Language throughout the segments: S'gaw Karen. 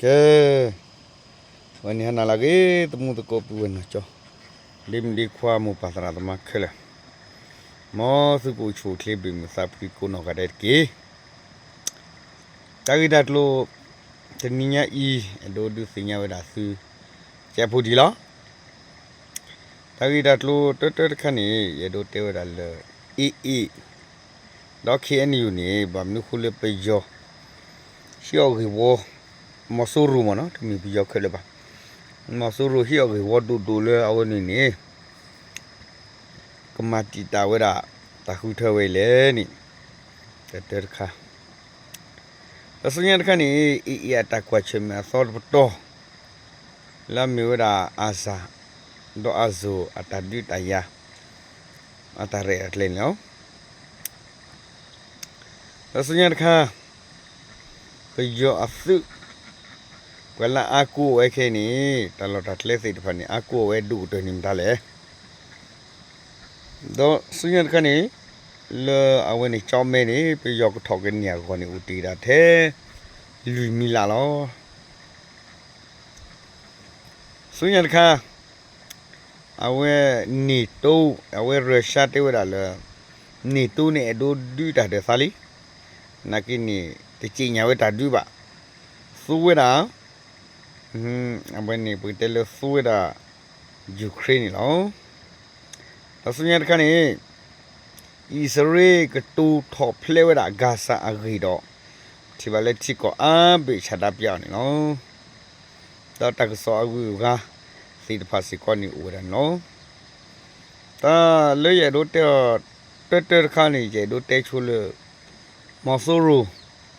ကဲ, ဝဲန့ၣ်ဟါနၤလၢအဂ့ၤ သမူသကိးပုၢ်ဝဲၢ်နီၢ်ကၠီ, ဒ့မုၣ်ဒ့ခွါ မိၢ်ပၢ်သရၣ်သမါခဲလၢာ်, မ်သုကအိၣ်ဆူၣ်အိၣ်ချ့ဘၣ်မုာ်သးဖှံကိးနီၢ်ဂၤဒဲးတက့ၢ်. တၢ်ဂ့ၢ်တၢ်ကျိၤ တနံၤညါအံၤ အဲၣ်ဒိးဒုးသ့ၣ်ညါဝဲဒၣ်သု ကဲဖိဒံးလီၤ. တၢ်ဂ့ၢ်တၢ်ကျိၤတၢတၢတခါန့ၣ် ယအဲၣ်ဒိးတဲဝဲဒၣ်လၢ အ့ၣ်အ့ၣ် ဒီး ခ့ၣ်အဲၣ်ယူၣ်န့ၣ် ဘၣ်မနုၤဃိလၢပယီၤ ဟံးအီၣ်ဂ့ၢ်ဝီ မီၤစိရိၤမ့ၢ်နီၤ တမ့ၢ်ပယီၤခဲလၢာ်ဘၣ်. မီၤစိရိၤဟံးအီၣ်ဂ့ၢ်ဝီဒိၣ်ဒိၣ်လၢအဝဲန့ၣ်န့ၣ် ကမၤတံာ်တာ်ဝဲဒၣ် တၢ်ဃုထၢဝဲအံၤလဲၣ်န့ၣ် တၢတၢတခါ ဒီးဆူညါတခါန့ၣ် အ့ၣ်အ့ၣ်အတၢ်ကွၢ်ဆၢၣ်မဲာ်အသီတပတီၢ် လၢအမ့ၢ်ဝဲဒၣ် အၤစၣ် ဒီးအၤစိၤအတၢ်ဒုးတၢ်ယၤ အတၢ်ရဲၣ်တၢ်ကျဲၤန့ၣ်လီၤ. ဒီးဆူညါတခါ ပယီၤအသုး ပှၤလၢအအါကိးအဝဲခဲအံၤန့ၣ် တၢ်လီၢ်တၢ်ကျဲသ့ၣ်တဖၣ်န့ၣ် အါကိးအဝဲဒိၣ်ကတၢၢ်န့ၣ်မတၤလဲၣ်. ဒီးဆူညါတခါန့ၣ် လၢအဝဲန့ၣ်ကၠီမဲန့ၣ် ပယီၤကထီၣ်ကန့ၢ်အဂီၢ်န့ၣ် အိၣ်တ့ၢ်ဒၣ်ထဲ လွံၢ်မံၤလးလီၤ. ဆူညါတခါ အဝဲ NATO အဝဲရၢၡါတဲဝဲဒၣ်လၢ NATO န့ၣ် အဲၣ်ဒိးဒုးတၢ်ဒီးသးလံ. နာ်က့န့ၣ် တစံၣ်ညါဝဲတၢ်ဒုးဘၣ်. သူဝဲဒၣ် အဝဲန့ၣ် ပကတဲလၢသူဝဲဒၣ် Ukraine န့ၣ်လီၤ. ဒီးဆူညါတခါန့ၣ် အံၣ်စရ့လးကတိၤထီၣ်ဖျဲးဝဲဒၣ် Gaza အဂ့ၢ်ဒီး ထံၣ်ဘၣ်လၢထံကီၢ်အါဘ့ၣ်ဆန္ဒပြန့ၣ်လီၤ. ဒီးတၢ်ကစီၣ်အဂုၤအဂၤသ့ၣ်တဖၣ်စ့ၢ်ကီးန့ၣ်အိၣ်ဝဲဒၣ်န့ၣ်လီၤ. တၢ်လၢယအဲၣ်ဒိးတဲအီၤ တၢတၢတခါန့ၣ် ယအဲၣ်ဒိးတဲဆိလၢ မီၤစိရိၤ,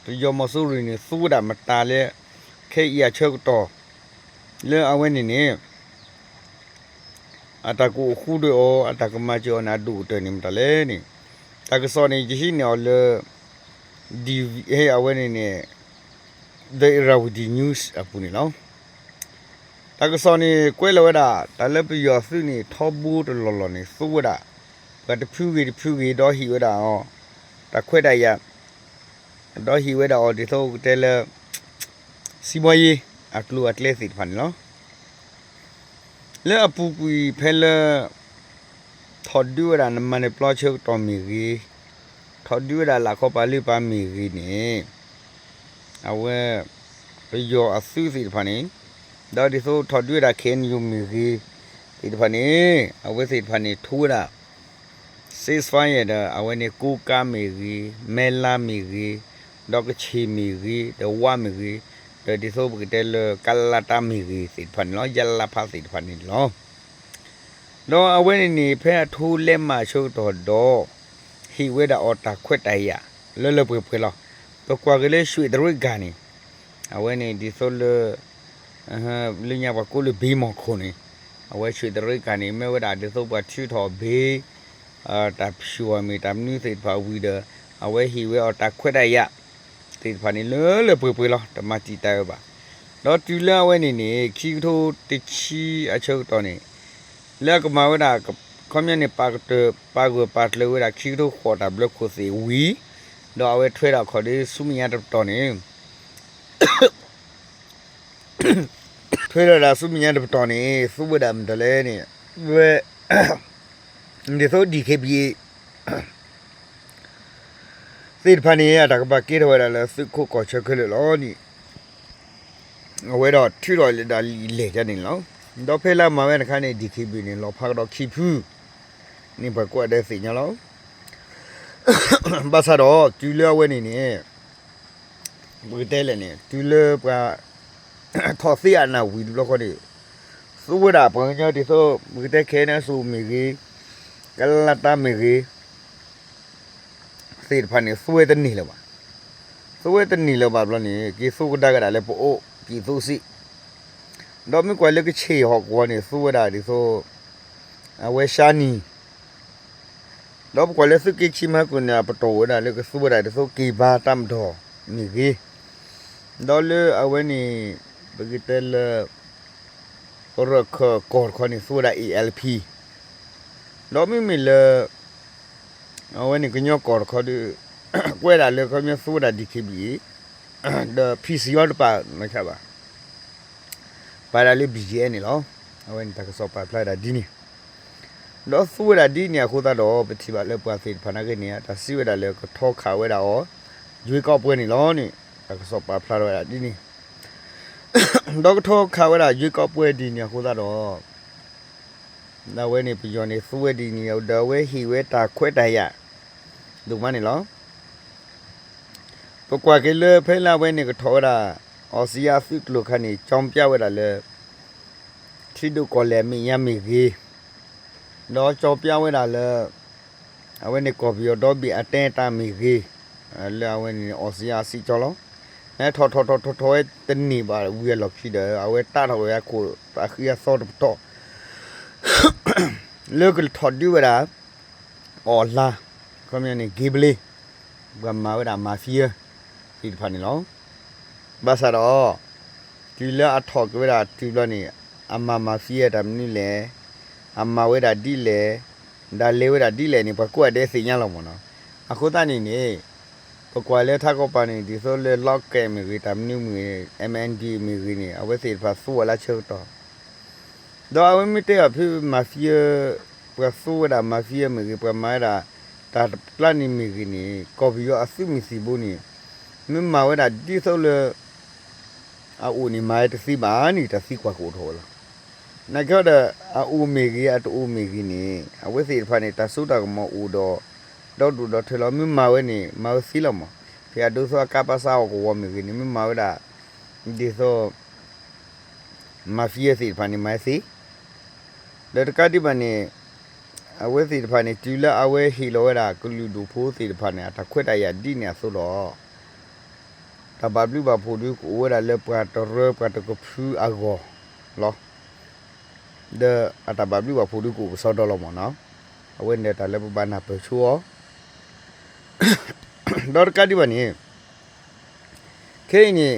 ပယီၤမီၤစိရိၤန့ၣ် သူဝဲဒၣ်မတၤလၢ ခဲအံၤအဆၢကတီၢ် လၢအဝဲန့ၣ်န့ၣ် အတၢ်ကအိၣ်ဃူဒီးအီၤ အတၢ်ကမၤစၢၤအီၤန့ၣ် အဒိၣ်ကတၢၢ်န့ၣ်မတၤလဲၣ်န့ၣ် တၢ်ကစီၣ်န့ၣ် ယဟံးန့ၢ်အီၤလၢ DV အဝဲန့ၣ်န့ၣ် The Irrawaddy News အပူၤန့ၣ်လီၤ. တၢ်ကစီၣ်န့ၣ် ကွဲးလီၤဝဲဒၣ် တၢ်လၢပယီၤအသုးန့ၣ် ထီဘိတလီၢ်လီၢ်န့ၣ် သူဝဲဒၣ် ပှၤတဖုဂ့ၤတဖုဂ့ၤ ဒီးဟ့ၣ်ဝဲဒၣ်အီၤ တၢ်ခွဲးတၢ်ယာ် ဒီးဟ့ၣ်ဝဲဒၣ်အီၤဒ်သိးကတဲလၢ စံမီယ့ အကျိၤအကျဲသ့ၣ်တဖၣ်န့ၣ်လီၤ. လၢအပူၤကွံာ်ဖဲလၢ ထီၣ်ဒုးဝဲဒၣ်နမၤန့ၢ်ပျီဆၢကတီၢ်မ့ၢ်ဂ့ၤ, ထီၣ်ဒုးဝဲဒၣ်လၢခီပၤလၢပၤမ့ၢ်ဂ့ၤန့ၣ်, အဝဲ ပယီၤအသုးသ့ၣ်တဖၣ်န့ၣ်, ဒီးဒ်သိးထီၣ်ဒုးဝဲဒၣ် KNU မ့ၢ်ဂ့ၤ သ့ၣ်တဖၣ်န့ၣ်, အဝဲသ့ၣ်တဖၣ်န့ၣ် ထိဝဲဒၣ် ceasefire ဒီး အဝဲန့ၣ် ကိးကါမ့ၢ်ဂ့ၤ, မဲလါမ့ၢ်ဂ့ၤ, ဒီးကဆ့ၣ်မ့ၢ်ဂ့ၤ, ဒီးဝါမ့ၢ်ဂ့ၤ, ဒီးဒ်သိးပကတဲလၢ ကလါတၢ်မ့ၢ်ဂ့ၤသ့ၣ်တဖၣ်န့ၣ်လီၤ, ယလါဖးသ့ၣ်တဖၣ်န့ၣ်လီၤ. ဒီးအဝဲန့ၣ်န့ၣ် ဖဲအထိလဲးမးဆၢကတီၢ်ဒီး ဟ့ၣ်ဝဲဒၣ်အီၤတၢ်ခွဲးတၢ်ယာ် လၢလၢပှဲၤပှဲၤလီၤ. ပကွၢ်က့ၤလၢ ရွှေတရစ်ဂၤန့ၣ်, အဝဲန့ၣ်ဒ်သိးလၢ လၢညါပှၤကိးလၢ ဘ့မီၢ်ခိၣ်န့ၣ်, အဝဲ ရွှေတရစ်ဂၤန့ၣ် မ့ၢ်ဝဲဒၣ်ဒ်သိးပှၤထုးထီၣ်ဘ့ တၢ်ဖၠိၣ်အမ့ၢ်တၢ်မနုၤသ့ၣ်တဖၣ်ဝံၤဒီး အဝဲဟ့ၣ်ဝဲအီၤတၢ်ခွဲးတၢ်ယာ် သ့ၣ်တဖၣ်န့ၣ် လၢလၢပှဲၤပှဲၤလီၤ, တမၤတံာ်တာ်ဝဲဘၣ်. ဒီးတုၤလၢအဝဲန့ၣ်န့ၣ် ခံကထိတဆံအဆၢကတီၢ်န့ၣ် လၢအကမၤဝဲဒၣ် ခီပညီန့ၣ် ပာ်ကတၢၢ် ပာ်ဂၢၢ်ပာ်ကျၢၤဝဲဒၣ် ခံကထိဃိးတၢ်ဘျၢခိၣ်သ့ၣ်ဝံၤ, ဒီးအဝဲထွဲဒီးခီၣ်ဒုဆူမဲာ်ညါတပတီၢ်န့ၣ် ထွဲဒီးဒၣ်ဆူမဲာ်ညါတပတီၢ်န့ၣ် သူဝဲဒၣ်မတၤလဲၣ်န့ၣ်, ဝဲ ဒ်သိး DKBA သ့ၣ်တဖၣ်န့ၣ် အတၢ်ကဘၣ်ကဲထီၣ်ဝဲဒၣ်လၢသုးခိးကီၢ်ဆၢခဲလၢာ်လီၤန့ၣ်, အဝဲဒီးထုးထီၣ်ဒၣ်လံာ်လဲၢ်ဒ်န့ၣ်လီၤ. ဒီးဖဲလၢအမၤဝဲတခါန့ၣ် DKBA န့ၣ် လီၤဖးကဒီးခံဖု န့ၣ်ပှၤကိးဂၤဒဲးသ့ၣ်ညါလီၤ. ဘၣ်ဆၣ်ဒီး တုၤလၢအဝဲန့ၣ်န့ၣ် ပကတဲလဲၣ်န့ၣ် တုၤလၢပှၤ ထီၣ်သ့အနၢ်ဝံၤတဘျီဃီန့ၣ် သူဝဲဒၣ်ပှၤကညီဒ်သိး ပကတဲ ခဲအံၤ အစိမ့ၢ်ဂ့ၤ, ကလါတၢ်မ့ၢ်ဂ့ၤ သ့ၣ်တဖၣ်န့ၣ် သူဝဲတန့ၢ်လၢၤဘၣ်. သူဝဲတန့ၢ်လၢၤဘၣ်ဘျီန့ၣ် က့ၤသူကဒါက့ၤဒၣ်လၢပအိၣ်က့ၤသူစ့ၢ်, ဒီးမ့ၢ်ကွၢ်လၢကဆ့ၣ်ဟီၣ်ကဝီၤန့ၣ် သူဝဲဒၣ်ဒ်သိး အဝဲၡါနံၤ ဒီးပကွၢ်လၢသုးက့ခံမဟါကၢန့ၣ် အပတီၢ်ဝဲဒၣ်လၢကသူဝဲဒၣ်ဒ်သိးက့ၤဘါတၢ်မတီၢ်မ့ၢ်ဂ့ၤ, ဒီးလၢအဝဲန့ၣ် ပကတဲလၢ ရခၢၣ်ကီၢ်တခီန့ၣ် သူဝဲဒၣ် A L P, ဒီးမ့မ့ၢ်လၢ အဝဲန့ၣ်ကညီကီၢ်တခီဒီး ကွဲးဒၣ်လၢခီပညီသူဝဲဒၣ် D K B A ဒီး P C အီၤတပာ်နီၢ်ဆါဘၣ်. ပာ်ဒၣ်လၢ ဘီၣ်ယဲၣ်အဲၣ်န့ၣ်လီၤ. အဝဲန့ၣ်တၢ်ကစီၣ်ပာ်ဖျါဒၣ်ဒ်န့ၣ်, ဒီးသူဝဲဒၣ်ဒ်န့ၣ်အဃိသတးဒီး ပထံၣ်ဘၣ်လၢပှၤသ့ၣ်တဖၣ်နာ်က့န့ၣ် တၢ်စံးဝဲဒၣ်လၢကထီၣ်ခးဝဲဒၣ်အီၤ ယွ့ကီးပွဲန့ၣ်လီၤန့ၣ် တၢ်ကစီၣ်ပာ်ဖျါထီၣ်ဝဲဒၣ်ဒ်န့ၣ်, ဒီးကထီၣ်ခးဝဲဒၣ်ယွ့ကီးပွဲဒ်န့ၣ်အဃိသတးဒီး အဝဲန့ၣ်ပယီၤန့ၣ် သူဝဲဒ်န့ၣ်ဒီး အဝဲဟ့ၣ်ဝဲတၢ်ခွဲးတၢ်ယာ် ဒိၣ်မးန့ၣ်လီၤ. ပကွၢ်က့ၤလၢဖဲလၢအဝဲန့ၣ်ကထီၣ်ဝဲဒၣ် အီစံယါအသုးကျိၤခါန့ၣ် ကၠီပျၢ်ဝဲဒၣ်လၢ ထံဒိၣ်ကီၢ်လဲၢ်အမဲာ်ညါမ့ၢ်ဂ့ၤ, ဒီးကၠီပျၢ်ဝဲဒၣ်လၢ အဝဲန့ၣ်ကီၢ်ပယီၤဒီဘ့ၣ်အတဲတၢ်မ့ၢ်ဂ့ၤ, လၢအဝဲန့ၣ်အီစံယါအစံကၠီလီၤ. ထီၣ်ထီၣ်ထီၣ်ထီၣ်ထီၣ်ဝဲတန့ၢ်ဘၣ်ဝံၤအလီၢ်ခံဒီး အဝဲတၢ်ထီၣ်ဝဲအခိၣ်အဃံအသီတပတီၢ် လၢကထီၣ်ဒုးဝဲဒၣ် အီၣ်လါ, ခီပညီန့ၣ် gambling, ပှၤမၤဝဲဒၣ် mafia သ့ၣ်တဖၣ်န့ၣ်လီၤ. ဘၣ်ဆၣ်ဒီး တုၤလၢအထီၣ်က့ၤဝဲဒၣ်တုၤဘျီန့ၣ် အမၤ mafia တၢ်မနုၤလဲၣ်, အမၤဝဲဒၣ်ဒ်လဲၣ်, ဒ်လဲၣ်ဝဲဒၣ်ဒ်လဲၣ်န့ၣ် ပှၤကိးဂၤဒဲးသ့ၣ်ညါလီၤမ့ၢ်နီၤ. အဃိသတးန့ၣ်န့ၣ် ပကွၢ်လၢထးကီၢ်ပၤန့ၣ် ဒ်သိးလၢ လီကဲး မ့ၢ်ဂ့ၤ တၢ်မနုၤမ့ၢ်ဂ့ၤ MNDAA မ့ၢ်ဂ့ၤန့ၣ် အဝဲသ့ၣ်တဖၣ်သူဝဲလၢဆၢကတီၢ် ဒီးအဝဲမ့ၢ်တဲအီၤဖု mafia ပှၤသူဝဲဒၣ် mafia မ့ၢ်ဂ့ၤ ပှၤမၤဝဲဒၣ် တၢ်တပျၢ်န့ၣ်မ့ၢ်ဂ့ၤန့ၣ် ကီၢ်ပယီၤအသုးမုၢ်သံၣ်ဘိန့ၣ် မ့ၢ်မၤဝဲဒၣ်ဒ်သိးလၢ အအိၣ်န့ၣ်မၤဝဲတသ့ဘၣ်န့ၣ် တၢ်သံကွၢ်ကအိၣ်ထီၣ်ဝဲလီၤ. နာ်က့ဒီး အအိၣ်မ့ၢ်ဂ့ၤ အတအိၣ်မ့ၢ်ဂ့ၤန့ၣ် အဝဲသ့ၣ်တဖၣ်န့ၣ် တၢ်စိတၢ်ကမီၤအိၣ်ဒီး ဒီဒူၣ်ဒီထၢလီၤ မ့ၢ်မၤဝဲန့ၣ် မၤဝဲသ့လီၤမး. ဖဲအဒိသိးအကါပၢ်စၢ်အီၣ်ကဝီၤမ့ၢ်ဂ့ၤန့ၣ် မ့ၢ်မၤဝဲဒၣ် ဒ်သိး mafia သ့ၣ်တဖၣ်န့ၣ် မၤဝဲသ့ ဒီးတကးဒံးဘၣ်န့ၣ် အဝဲသ့ၣ်တဖၣ်န့ၣ် တုၤလၢအဝဲဟ့ၣ်လီၤဝဲဒၣ်ကလုာ်ဒူၣ်ဖိသ့ၣ်တဖၣ်န့ၣ် အတၢ်ခွဲးတၢ်ယာ်ဒ်န့ၣ်အသိးဒီး တၢ်ဘၣ်ဘျုးဘၣ်ဖှိၣ်ဒုကအိၣ်ဝဲဒၣ်လၢပှၤတရၢပှၤတကဖုအဂီၢ်လီၤ. ဒီးအတၢ်ဘၣ်ဘျုးဘၣ်ဖှိၣ်ဒုကအိၣ်ကစီဒီလီၤမ့ၢ်နီၤ. အဝဲန့ၣ်တၢ်လၢပဘၣ်နၢ်ပၢၢ်ဆိအီၤ ဒီးတကးဒံးဘၣ်န့ၣ် ခဲအံၤန့ၣ်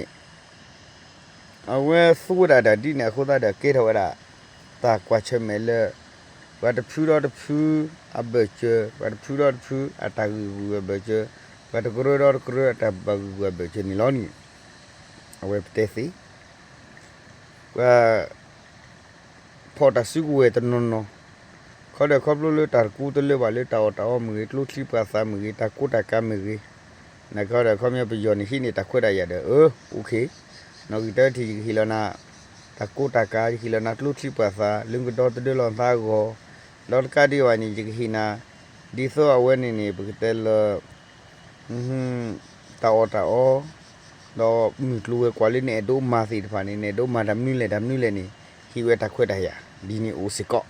အဝဲသူဝဲဒၣ်တၢ်ဒ်န့ၣ်အဃိသတးဒီး ကဲထီၣ်ဝဲဒၣ် တၢ်ကွၢ်ဆၢၣ်မဲာ်လၢ ပှၤတဖုဒီးတဖုအဘၢၣ်စၢၤ, ပှၤတဖုဒီးတဖုအတၢ်ဂံၢ်ဂူာ်အဘၢၣ်စၢၤ, ပှၤတကရၢဒီးတကရၢအတၢ်ဘၣ်ဂံၢ်ဂူာ်အဘၢၣ်စၢၤန့ၣ်လီၤန့ၣ် အဝဲပတဲသ့ ပှၤ ဖီၣ်တၢ်စုကဝဲၤတနီၤနီၤ, ခီဒီးခီဖျိလၢတၢ်တကူတလၢဘၣ်လၢတၢ်အီၣ်တၢ်အီမ့ၢ်ဂ့ၤ, ကျိချံပှာ်သၣ်မ့ၢ်ဂ့ၤ, တၢ်ကိးတၢ်ကၤမ့ၢ်ဂ့ၤ, နာ်က့ဒီးခီပညီပယီၤန့ၣ်ဟံးန့ၢ်တၢ်ခွဲးတၢ်ယာ်ဒီး အၢ အိၣ်ခ့, နီၣ်ဂံၢ်တၢထံၣ် ယကဟ့ၣ်လီၤနၤ တၢ်ကိးတၢ်ကၤ, ယဟ့ၣ်လီၤနၤကျိချံပှာ်သၣ်, လၢကဒီသဒၢလီၤနသးအဂီၢ်, ဒီးတကးဒံးဘၣ်န့ၣ် ယကဟ့ၣ်နၤ ဒ်သိးအဝဲန့ၣ်န့ၣ် ပကတဲလၢ တၢ်အီၣ်တၢ်အီ, ဒီးမုၢ်ကျိၤဝဲၤကွာ်လၢနအဲၣ်ဒိးမၤသ့ၣ်တဖၣ်န့ၣ် နအဲၣ်ဒိးမၤတၢ်မနုၤလဲၣ်တၢ်မနုၤလဲၣ်န့ၣ် ဟ့ၣ်ဝဲတၢ်ခွဲးတၢ်ယာ် ဒ်န့ၣ်အိၣ်စ့ၢ်ကီး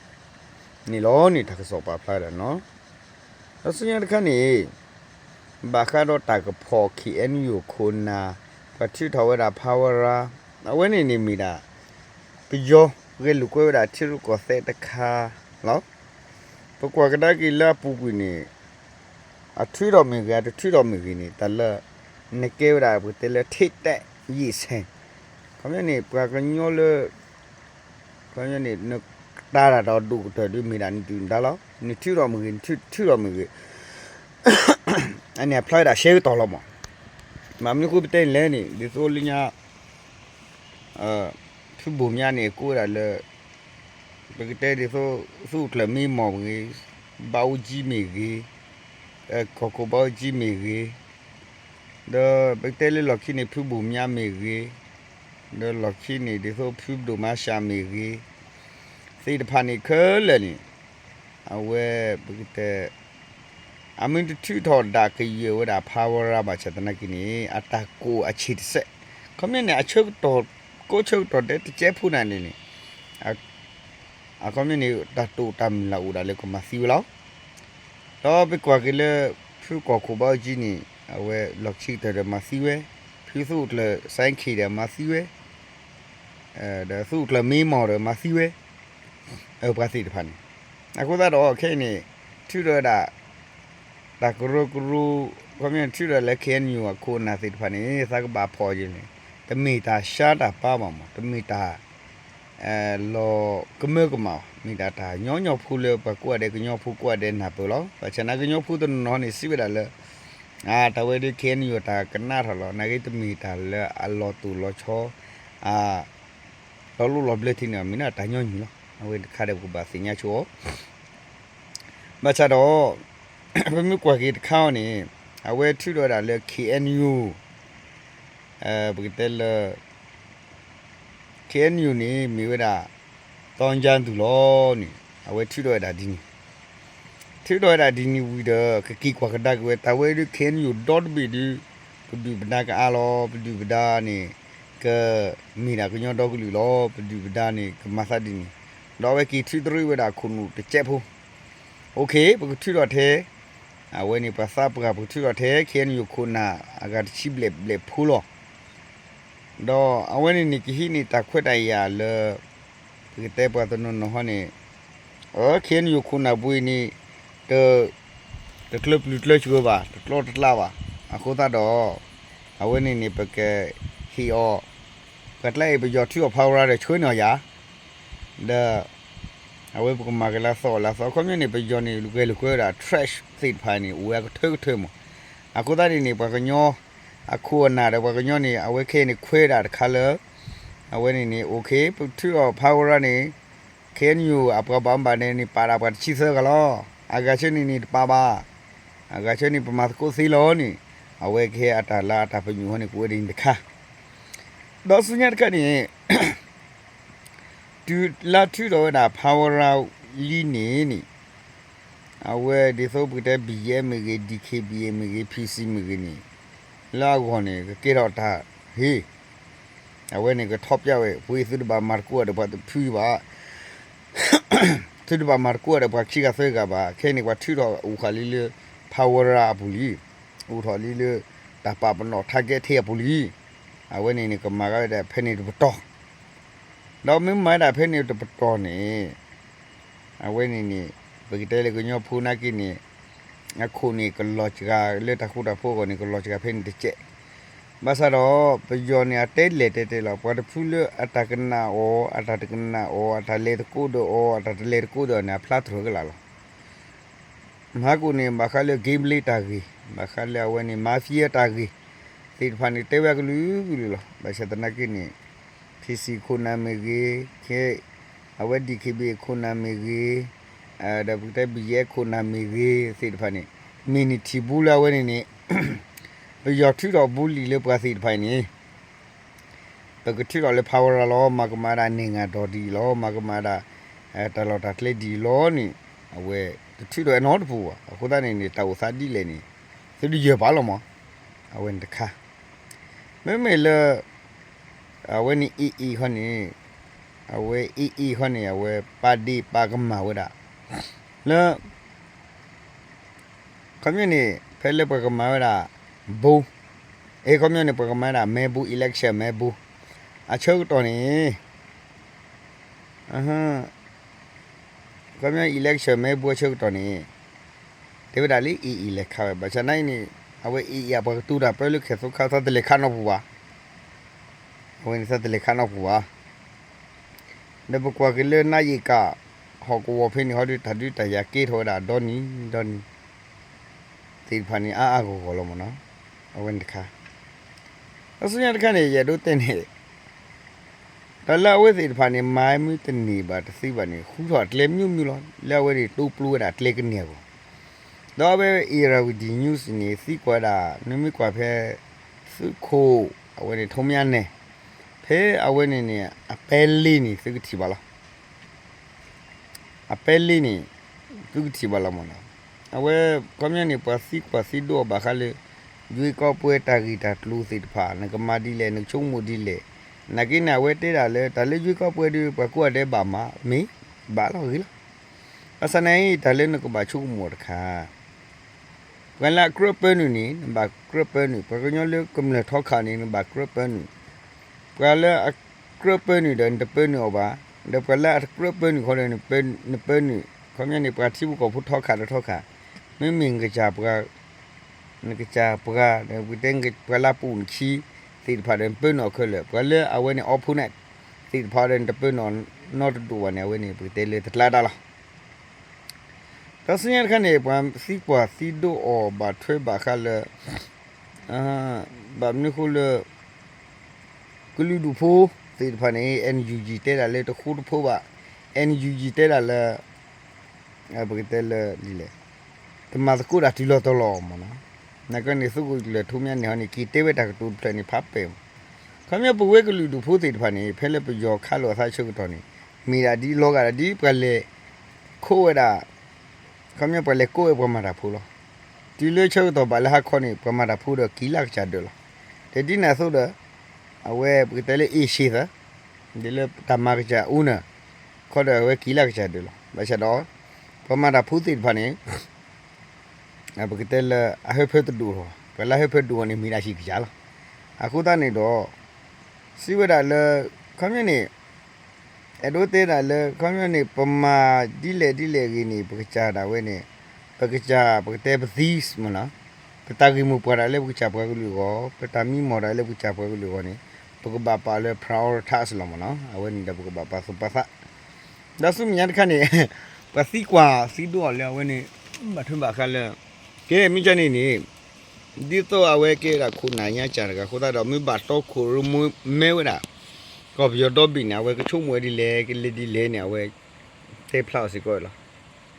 န့ၣ်လီၤန့ၣ် တၢ်ကစီၣ်ပာ်ဖျါဒီးနီၤ. ဒီးဆူညါတခါန့ၣ် ဘၣ်ဃးဒီးတၢ်ကဖီၣ် ခ့ၣ်အဲၣ်ယူၣ် ခိၣ်နၢ်, ပှၤထုးထီၣ်ဝဲဒၣ် ဖးဝရၤ, အဝဲန့ၣ်န့ၣ်မ့ၢ်ဒၣ် ပယီၤဂဲၤလိာ်ကွဲဝဲဒၣ်ထံရူၢ်ကီၢ်သဲးတခါလီၤ. ပကွၢ်ကဒါက့ၤလၢအပူၤကွံာ်န့ၣ် အထုးထီၣ်မ့ၢ်ဂ့ၤ အတထုးထီၣ်မ့ၢ်ဂ့ၤန့ၣ် တၢ်လၢ နကဲဝဲဒၣ်ပကတဲလၢ ထိပ်တိုက်ရင်ဆိုင်, ခီပညီန့ၣ် ပှၤကညီလၢ ခီပညီန့ၣ် နကတာ်တၢ်ဒီးဒိၣ်ကတၢၢ်ဒုးမ့ၢ်ဒၣ်နဒုၣ်နဒါလီၤ. နထုးထီၣ်မ့ၢ်ဂ့ၤ နထုးထီၣ်မ့ၢ်ဂ့ၤ အန့ၣ်အဖျါဝဲဒၣ်ရှဲကတီၢ်လီၤမး. မ့ၢ်မနုၤအဃိပတဲန့ၣ်လဲၣ်န့ၣ် ဒ်သိးလၢညါ ဖုဘိၣ်မၠါန့ၣ် ကိးဝဲဒၣ်လၢ ပကတဲဒ်သိး သူၣ်အိၣ်ကျၢၢ်မ့ၢ်မီၢ်မ့ၢ်ဂ့ၤ, ဘၣ်အူကၠံမ့ၢ်ဂ့ၤ, ကီၢ်ခိၣ်ဘၣ်အူကၠံမ့ၢ်ဂ့ၤ, ဒီးပကတဲလၢလီၢ်ခံန့ၣ် ဖုဘိၣ်မၠါမ့ၢ်ဂ့ၤ, ဒီးလီၢ်ခံန့ၣ် ဒ်သိးဖုဒိၣ်မၤရှးမ့ၢ်ဂ့ၤ, သ့ၣ်တဖၣ်န့ၣ်ခဲလၢာ်န့ၣ် အဝဲပကတဲ အမ့ၢ်တထုးထီၣ်ဒၣ်ကယဲၢ်ဝဲဒၣ် ဖးဝရၤ ဘၣ်ဆၣ်သနာ်က့န့ၣ် အတၢ်ကိးအဆံးတစဲး, ခီပညီန့ၣ် အဆၢကတီၢ် ကိးဆၢကတီၢ်ဒဲးတကဲဖိနၤန့ၣ်န့ၣ် အခီပညီန့ၣ် တၢ်တိာ်တၢ်မုၢ်လၢ်အိၣ်ဒၣ်လၢကမၤသံဝဲလီၤ. ဒီးပကွၢ်က့ၤလၢ ဖုကီၢ်ခိၣ်ဘၣ်အူကၠံန့ၣ် အဝဲလီၢ်ခံကတၢၢ်ဒီးမၤသံဝဲ, ဖုသူၣ်အိၣ်ကျၢၢ် စဲခ့ၣ် ဒီးမၤသံဝဲ, ဒီးသူၣ်အိၣ်ကျၢၢ်မ့ၢ်မီၢ်ဒီးမၤသံဝဲ ပှၤသ့ၣ်တဖၣ်န့ၣ်, အဃိသတးဒီးခဲအံၤန့ၣ် ထုးထီၣ်ဝဲဒၣ် တၢ်ကရၢကရိ ခီပညီန့ၣ် ထုးထီၣ်လၢ ခ့ၣ်အဲၣ်ယူၣ် အခိၣ်အနၢ်သ့ၣ်တဖၣ်န့ၣ် သးကဘၣ်ဖီၣ်က့ၤန့ၣ် တမ့ၢ်တၢ်ရှါတၢ်ပၢဘၣ်မး တမ့ၢ်တၢ် လီၤကမၢကမၣ်ဘၣ်, မ့ၢ်ဒၣ်တၢ်ညီညီဖိလၢပှၤကိးဂၤဒဲး ကညီဖိကိးဂၤဒဲးနၢ်ပၢၢ်လီၤ. ဘၣ်ဆၣ်နာ်က့ကညီဖိတနီၤနီၤန့ၣ် စံးဝဲဒၣ်လၢ တၢ်ဝဲဒၣ် ခ့ၣ်အဲၣ်ယူၣ် တၢ်ကနၣ်ထီၣ်လီၤ. နာ်က့တမ့ၢ်တၢ်လၢအလီၤတိၢ်လီၤဆီ အ လီၤလိၣ်လီၤဘျၢထံန့ၣ် မ့ၢ်နီၢ်တၢ်ညီနုၢ်လီၤ. အဝဲတခါဒီးပကဘၣ်သ့ၣ်ညါဆိအီၤ ဘၣ်ဆၣ်ဒီး ပမ့ၢ်ကွၢ်က့ၤတခါအီၤန့ၣ် အဝဲထုးထီၣ်ဝဲဒၣ်လၢ K N U ပကတဲလၢ K N U န့ၣ် မ့ၢ်ဝဲဒၣ် သီကၠၢ်သူၣ်လီၤန့ၣ် အဝဲထုးထီၣ်ဝဲဒၣ်ဒ်န့ၣ် ထုးထီၣ်ဝဲဒၣ်ဒ်န့ၣ်ဝံၤဒီး ကက့ၤကွၢ်ကဒါက့ၤဝဲ တၢ်ဝဲဒုး K N U ဒီတဘ့ၣ်ဒုး ပဒုၣ်ပဒါကအါလီၤ ပဒုၣ်ပဒါန့ၣ် ကမ့ၢ်ဒၣ်ကညီဒီကလုာ်လီၤ ပဒုၣ်ပဒါန့ၣ် ကမၤသးဒ်န့ၣ် ဒီးအဝဲက့ၤထုးတရံးဝဲဒၣ်အခိၣ်နူာ်တစဲးဖိ OK ပကထုးထီၣ်ထဲ အဝဲန့ၣ်ပှၤသးပှၢ်ပကထုးထီၣ်ထဲ K N U ခိၣ်နၢ်အဂၤတဆံဘျဲၣ်ဘျဲၣ်ဖိလီၤ. ဒီးအဝဲန့ၣ်န့ၣ် ကဟံးန့ၢ်တၢ်ခွဲးတၢ်ယာ်လၢ ပကတဲပှၤတနီၤနီၤဟီန့ၣ် K N U ခိၣ်နၢ်ပူၤအံၤန့ၣ် တ တကျၢပျုၤကျၢစှၤဘၣ် တကျီတကျးဘၣ် အဃိသတးဒီး အဝဲန့ၣ်န့ၣ် ပကဟ့ၣ်အီၤ ပှၤကျါအံၤပယီၤထုးအီၤ power ဒီးဆှၢန့ၢ်အီၤယၤ ဒီး အဝဲပကမၤကလၢသီလၢသီ အခီပညီန့ၣ် ပယီၤန့ၣ် ဂဲၤလိာ်ကွဲဝဲဒၣ် trash သ့ၣ်တဖၣ်န့ၣ် အိၣ်ဝဲအကထၢကထၢမး. အဃိသတးန့ၣ်န့ၣ် ပှၤကညီ အခိၣ်အနၢ်ဒီးပှၤကညီန့ၣ် အဝဲခဲအံၤန့ၣ်ခွဲးဒၣ်တခါလၢ အဝဲန့ၣ်န့ၣ် OK ပထုးအီၤ power န့ၣ် K N U အပှၤဘၣ်မူဘၣ်ဒါန့ၣ် ပာ်ဒၣ်ပှၤတဆံသၢဂၤလီၤ. အဂၤဆၢန့ၣ်န့ၣ်တပာ်ဘၣ်. အဂၤဆၢန့ၣ် ပမၤသကိးသ့လီၤန့ၣ် အဝဲကဟဲအတၢ်လၢအတၢ်ပညိၣ်ဟီန့ၣ် ကအိၣ်ဝဲဒ်န့ၣ်တခါ ဒီးဆူညါတခါန့ၣ် တုၤလၢထုးထီၣ်ဝဲဒၣ် power လံန့ၣ်န့ၣ် အဝဲဒ်သိးပကတဲ B G F မ့ၢ်ဂ့ၤ D K B A မ့ၢ်ဂ့ၤ P C မ့ၢ်ဂ့ၤန့ၣ် လၢအဂီၢ်န့ၣ် ကကဲထီၣ်တၢ်ဟ့ၣ် အဝဲန့ၣ်ကထီၣ်ပျဲဝဲ ပှၤသုတဘၣ်မၤသကိးဒီးပှၤတဖုဘၣ် သုတဘၣ်မၤသကိးဒီးပှၤခံဂၤသၢဂၤဘၣ် ခဲအံၤန့ၣ် ပှၤထုးထီၣ်အိၣ်ဃာ်လံလၢ power အပူၤလံ အိၣ်ထီၣ်လံလၢ တၢ်ပာ်ပနီၣ် target ထဲအပူၤလံ. အဝဲန့ၣ်န့ၣ် ကမၤဂ့ၤဝဲဒၣ်ဖဲန့ၣ်တပတီၢ် ဒီးမ့ၢ်မၤဝဲဒၣ်ဖဲန့ၣ်တပတီၢ်န့ၣ် အဝဲန့ၣ်န့ၣ် ပကတဲလၢကညီဖိနာ်က့န့ၣ် အခိၣ်န့ၣ်ကလီၤစှၤ လၢတၢ်ဃူတၢ်ဖိးအဂီၢ်န့ၣ် ကလီၤစှၤဖဲန့ၣ်တစဲး ဘၣ်ဆၣ်ဒီး ပယီၤန့ၣ် အတဲလဲၣ်တဲတဲလီၤ ပှၤတဖုလၢအတၢ်ကနၣ်အီၤ အတၢ်တကနၣ်အီၤ အတၢ်လဲၤသကိးဒီးအီၤ အတၢ်တလဲၤသကိးဒီးန့ၣ် အဖျါထီၣ်ကလာ်လီၤ. မဟါကိၣ်န့ၣ် ဘၣ်ဃးလၢ gambling တၢ်ဂ့ၢ် ဘၣ်ဃးလၢအဝဲန့ၣ် mafia တၢ်ဂ့ၢ် သ့ၣ်တဖၣ်န့ၣ် တဲဝဲအကလုာ်ကလုာ်လီၤ. ဘၣ်ဆၣ်သနာ်က့န့ၣ် P C ခိၣ်နၢ်မ့ၢ်ဂ့ၤ ခဲ အဝဲ D K B A ခိၣ်နၢ်မ့ၢ်ဂ့ၤ ဒီးပကတဲ B G F ခိၣ်နၢ်မ့ၢ်ဂ့ၤ သ့ၣ်တဖၣ်န့ၣ် မ့ၢ်န့ၢ်ထံၣ်ဘူးလၢအဝဲန့ၣ်န့ၣ် ပယီၤထုးထီၣ်ဘူးလံာ်လၢပှၤသ့ၣ်တဖၣ်အံၤန့ၣ် ပကထုးထီၣ်လၢ power လီၤ မၤကမၣ်ဒၣ် နိုင်ငံတော် ဒ်အံၤလီၤ မၤကမၣ်ဒၣ် တၢ်လီၢ်တၢ်ကျဲဒ်အံၤလီၤန့ၣ် အဝဲတထုးထီၣ်နီတပူၤဘၣ်. အဃိသတးန့ၣ်န့ၣ် တၢ်အိၣ်သးဒ်လဲၣ်န့ၣ် သုတယၢၤပာ်လီၤမး အဝဲန့ၣ်တခါ မ့မ့ၢ်လၢ အဝဲန့ၣ် AA ခီန့ၣ် အဝဲ AA ခီန့ၣ် အဝဲပာ်ဒ့ၣ်ပာ်ကမၣ်ဝဲဒၣ် လၢ ခီပညီန့ၣ် ဖဲလၢပှၤကမၤဝဲဒၣ် ဘိ အဲ ခီပညီန့ၣ် ပှၤကမၤဝဲဒၣ် မဲဘိ election မဲဘိ အဆၢကတီၢ်န့ၣ် ခီပညီ election မဲဘိ အဆၢကတီၢ်န့ၣ် တဲဝဲဒၣ်လၢ AA လဲၤခးဝဲ ဘၣ်ဆၣ်နာ်အံၤန့ၣ် အဝဲ AA အပှၤကတိၤတၢ်ပၢလၢ ခဲၣ်သိခါ သးတလဲၤခးနီတပူၤဘၣ်. အဝဲန့ၣ်သးတလဲၤခးနီတပူၤဘၣ်. ဒီးပကွၢ်က့ၤလၢနါယံာ်ကၣ် ဟီၣ်ကဝီၤဖဲန့ၣ် ဟီဒီးတၢ်ဒုးတၢ်ယၤကဲထီၣ်ဝဲဒၣ်ဒီနံၤဒီနံၤ သ့ၣ်တဖၣ်န့ၣ် အါအါဂီၢ်ဂီၢ်လီၤမ့ၢ်နီၤ. အဝဲန့ၣ်တခါ အဆူညါတခါန့ၣ် ယအဲၣ်ဒိးတဲန့ၣ် တၢ်လၢအဝဲသ့ၣ်တဖၣ်န့ၣ် မၤမ့ၢ်တန့ၢ်ဘၣ်တသ့ဘၣ်န့ၣ် ဃုထီၣ်အကျဲမျိုးမျိုးလီၤ. လၢအဝဲန့ၣ် တိပျိဝဲဒၣ်ကျဲကန့ၢ်အဂီၢ် ဒီးအဝဲ Irrawaddy News န့ၣ် သံကွၢ်ဒၣ် နမ့ၢ်ကွၢ်ဖဲ သုးခိၣ် အဝဲန့ၣ် ထိမ်းမြတ်နိုင် ဖဲအဝဲန့ၣ်န့ၣ် အပဲလ့န့ၣ် သုကထံၣ်ဘၣ်လီၤ. အပဲလ့န့ၣ် သုကထံၣ်ဘၣ်လီၤမ့ၢ်နီၤ. အဝဲ ခီပညီန့ၣ် ပှၤသံကွၢ်သံဒိးအီၤဘၣ်ဃးလၢ ရွေးကောက်ပွဲ တၢ်ဂ့ၢ်တၢ်ကျိၤသ့ၣ်တဖၣ် နကမၤဒ်လဲၣ် နကဆိကမိၣ်ဒ်လဲၣ်. နာ်က့န့ၣ် အဝဲတဲဒၣ်လၢ တၢ်လၢ ရွေးကောက်ပွဲ ဒီး ပှၤကိးဂၤဒဲးဘၣ်မၤ မ့ၢ် ဘၣ်လီၤဂ့ၤလီၤ. ဘၣ်ဆၣ်နာ်အံၤ တၢ်လၢနကဘၣ်ဆိကမိၣ်တခါ ပှၤလၢအကြၢးပၢနုာ်န့ၣ် နဘၣ်ကြၢးပၢနုာ်, ပှၤကညီလၢကမျၢၢ်ထီခးန့ၣ် နဘၣ်ကြၢးပၢနုာ်, ပှၤလၢအကြၢးပၢနုာ်ဒီး နတပၢနုာ်အီၤဘၣ်, ဒီးပှၤလၢအတကြၢးပၢနုာ်ဃီဒီး နပၢနုာ်, ခီပညီန့ၣ် ပှၤထံဖိကီၢ်ဖိထီခးဒီးထီခး, မ့မ့ၢ်နကစၢ်ပှၤ နကစၢ်ပှၤ ပတဲပှၤလၢအပူၤနခံသ့ၣ်တဖၣ်ဒီး နပၢနုာ်အီၤခဲလၢာ်, ပှၤလၢအဝဲန့ၣ် opponent သ့ၣ်တဖၣ်ဒီး နတပၢနုာ်အီၤနီတဒူၣ်ဘၣ်န့ၣ် အဝဲန့ၣ် ပကတဲလၢတကျါဒၣ်လီၤ. ဒီးဆူညါတခါန့ၣ် ပှၤသံကွၢ်သံဒိးအီၤဘၣ်ထွဲဘၣ်ဃးလၢ ဘၣ်မနုၤဃိလၢ ကလုာ်ဒူၣ်ဖိ သ့ၣ်တဖၣ်န့ၣ် NUG တဲဒၣ်လၢတဃူတဖိးဘၣ်, NUG တဲဒၣ်လၢ ပကတဲလၢဒ်လဲၣ်, တမၤသကိးတၢ်တုၤလီၤတီၤလီၤမ့ၢ်နီၤ. နာ်က့န့ၣ် သုးခိၣ်ကျၢၢ်ထူမၠါနဲၣ်ဟီန့ၣ် က့ၤတဲဝဲတၢ်ကတိၤတဖျၢၣ်န့ၣ် ဖးပဲာ်မး. ခီပညီပဝဲကလုာ်ဒူၣ်ဖိသ့ၣ်တဖၣ်န့ၣ် ဖဲလၢပယီၤခးလိာ်အသးဆၢကတီၢ်န့ၣ် မ့ၢ်ဒၣ်ဒ်လီၤဂာ်ဒ် ပှၤလဲၤခိးဝဲဒၣ် ခီပညီပှၤလဲၤကိးဝဲပှၤမၤတၢ်ဖိလီၤ. တုၤလၢဆၢကတီၢ်ဘၣ်လၢဟါခီန့ၣ် ပှၤမၤတၢ်ဖိဒီးကံလၢကစၢ်ဒၢးလီၤ. ဒီးဒ်န့ၣ်အသိးဒီး အဝဲပကတဲလၢ အ့ၣ်ရှ့သၢ ဒ်လၢတၢ်မၤကစၢ်အူန့ၣ် ခီဒီးအဝဲကံလၢကစၢ်ဒၢးလီၤ. ဘၣ်ဆၣ်ဒီး ပှၤမၤတၢ်ဖိသ့ၣ်တဖၣ်န့ၣ် ပကတဲလၢအဟၢဖၢတဒိၣ်ထီၣ်, ပှၤလၢဟၢဖၢတဒိၣ်ထီၣ်န့ၣ် မ့ၢ်ဒၣ်ဟံၣ်ကစၢ်လီၤ. အဃိသတးန့ၣ်ဒီး စံးဝဲဒၣ်လၢ ခီပညီန့ၣ် အဲၣ်ဒိးတဲဒၣ်လၢ ခီပညီန့ၣ် ပမၤဒ်လဲၣ်ဒ်လဲၣ်ဂ့ၤန့ၣ် ပကစၢ်ဒၣ်ဝဲန့ၣ် ပကစၢ်ပကတဲပသံမ့ၢ်နီၤ, ပတၢ်ဂ့ၢ်မိၢ်ပှၢ်ဒၣ်လၢပကစၢ်ပှၤကလုာ်အဂီၢ်, ပတၢ်မံမီၢ်ဒၣ်လၢပကစၢ်ပှၤကလုာ်အဂီၢ်န့ၣ် ပကဘၣ်ပာ်လၢ prioritize လီၤမ့ၢ်နီၤ. အဝဲန့ၣ်ဒီးပကဘၣ်ပာ်သူၣ်ပာ်သး ဒီးဆူမဲာ်ညါတခါန့ၣ် ပှၤသံကွၢ်သံဒိအီၤလၢအဝဲန့ၣ် ဘၣ်ထွဲဘၣ်ဃးလၢ ကဲမ့ၢ်ကန့ၣ်န့ၣ် ဒ်သိးအဝဲကဲဝဲဒၣ်ခိၣ်နၢ်ညါကၢ်တဂၤအဃိသတးဒီး မ့ၢ်ဘၣ်တီခိၣ်ရိၣ်မဲဝဲဒၣ် ကီၢ်ပယီၤဒီဘ့ၣ်န့ၣ် အဝဲကဆိကမိၣ်ဝဲဒ်လဲၣ် ကလဲၤဒ်လဲၣ်န့ၣ် အဝဲတဲဖျါအီၤစ့ၢ်ကီးလီၤ.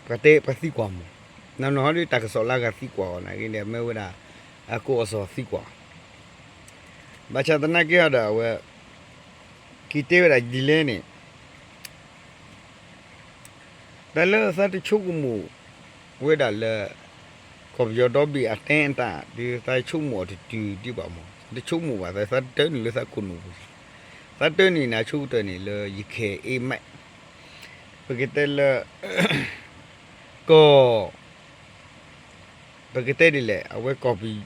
ပှၤတဲပှၤသံကွၢ်မး, နီၢ်နီၢ်ဟီဒ်တၢ်ကစီၣ်လၢအဂၤသံကွၢ်အီၤနာ်က့န့ၣ် မ့ၢ်ဝဲဒၣ် အကိးအစီၤသံကွၢ် ဘၣ်ဆၣ်သနာ်က့ဟီဒီးအဝဲ က့ၤတဲဝဲဒၣ်ဒ်လဲၣ်န့ၣ် တၢ်လၢသးတဆိကမိၣ်ဝဲဒၣ်လၢ ကီၢ်ပယီၤဒီဘ့ၣ်အတဲအတၢ် ဒ်သးဆိကမိၣ်အီၤတတုၤဒံးဘၣ်မး, တဆိကမိၣ်ဘၣ် သးတၢနုာ်လၢသးခိၣ်နူာ်ပူၤ, သးတၢနုာ်န့ၣ် အဆိကတၢၢ်န့ၣ်လၢ ယခဲအ့မး ပကတဲလၢ ကီၢ် ပကတဲဒ်လဲၣ် အဝဲကီၢ်ပယီၤ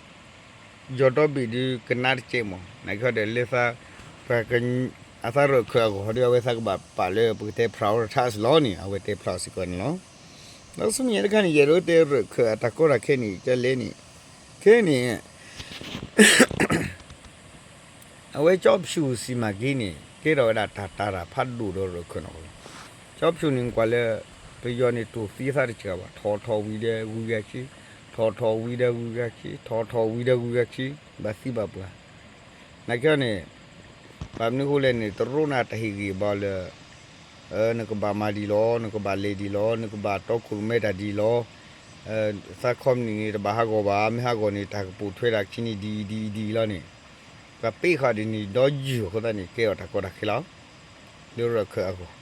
ဒီဘ့ၣ်ဒုးကနၣ်တကဲးမး, နာ်က့ဟီဒီးလၢသး ပှၤက အသးရၢၢ်ခၢၣ်အဂီၢ်ဒီး အဝဲသးကဘၣ်ပာ်လၢပကတဲ prioritize လီၤန့ၣ် အဝဲတဲဖျါစ့ၢ်ကီးန့ၣ်လီၤ. ဒီးဆူမဲာ်ညါတခါန့ၣ် ယအဲၣ်ဒိးတဲရၢၢ်ခၢၣ်အတၢ်ကီတၢ်ခဲန့ၣ် ကလဲၣ်န့ၣ် ခဲန့ၣ် အဝဲကၠီဖၠူၣ်စံမၤက့န့ၣ် ကဲထီၣ်ဝဲဒၣ်တၢ်တာ်တၢ်ဖးဒိၣ်ဒီးရၢၢ်ခၢၣ်နီၢ်ကီၢ်လီၤ. ကၠီဖၠူၣ်န့ၣ် ကွၢ်လၢ ပယီၤန့ၣ်တိၢ်သံသးတစှၤဘၣ်, ထီၣ်ထီၣ်ဝံၤဒီးဂုၤဂၤခံ, ထီၣ်ထီၣ်ဝံၤဒီးဂုၤဂၤခံ, ထီၣ်ထီၣ်ဝံၤဒီးဂုၤဂၤခံ, ဘၣ်သံဘၣ်ပှၢ် နာ်က့န့ၣ် ဘၣ်မနုၤအဃိလဲၣ်န့ၣ် တရိးနၤတၢ်ဟ့ၣ်ဂံၢ်ဘါလၢ နကဘၣ်မၤဒ်လီၤ, နကဘၣ်လဲၤဒ်လီၤ, နကဘၣ်တီခိၣ်ရိၣ်မဲတၢ်ဒ်လီၤ, သးခီပနံၣ်န့ၣ် တဘၣ်ဟးဂီၤဘၣ်, မ့ၢ်ဟးဂီၤန့ၣ် တၢ်ကပိာ်ထွဲဒၣ်ခံန့ၣ်ဒ်အံၤဒ်အံၤဒ်အံၤလီၤန့ၣ် ပှၤပ့ဃာ်ဒ်န့ၣ်ဒီးယုၢ်အဃိသတးန့ၣ် ကဲထီၣ်တၢ်ကီတၢ်ခဲလီၤ လၢရၢၢ်ခၢၣ်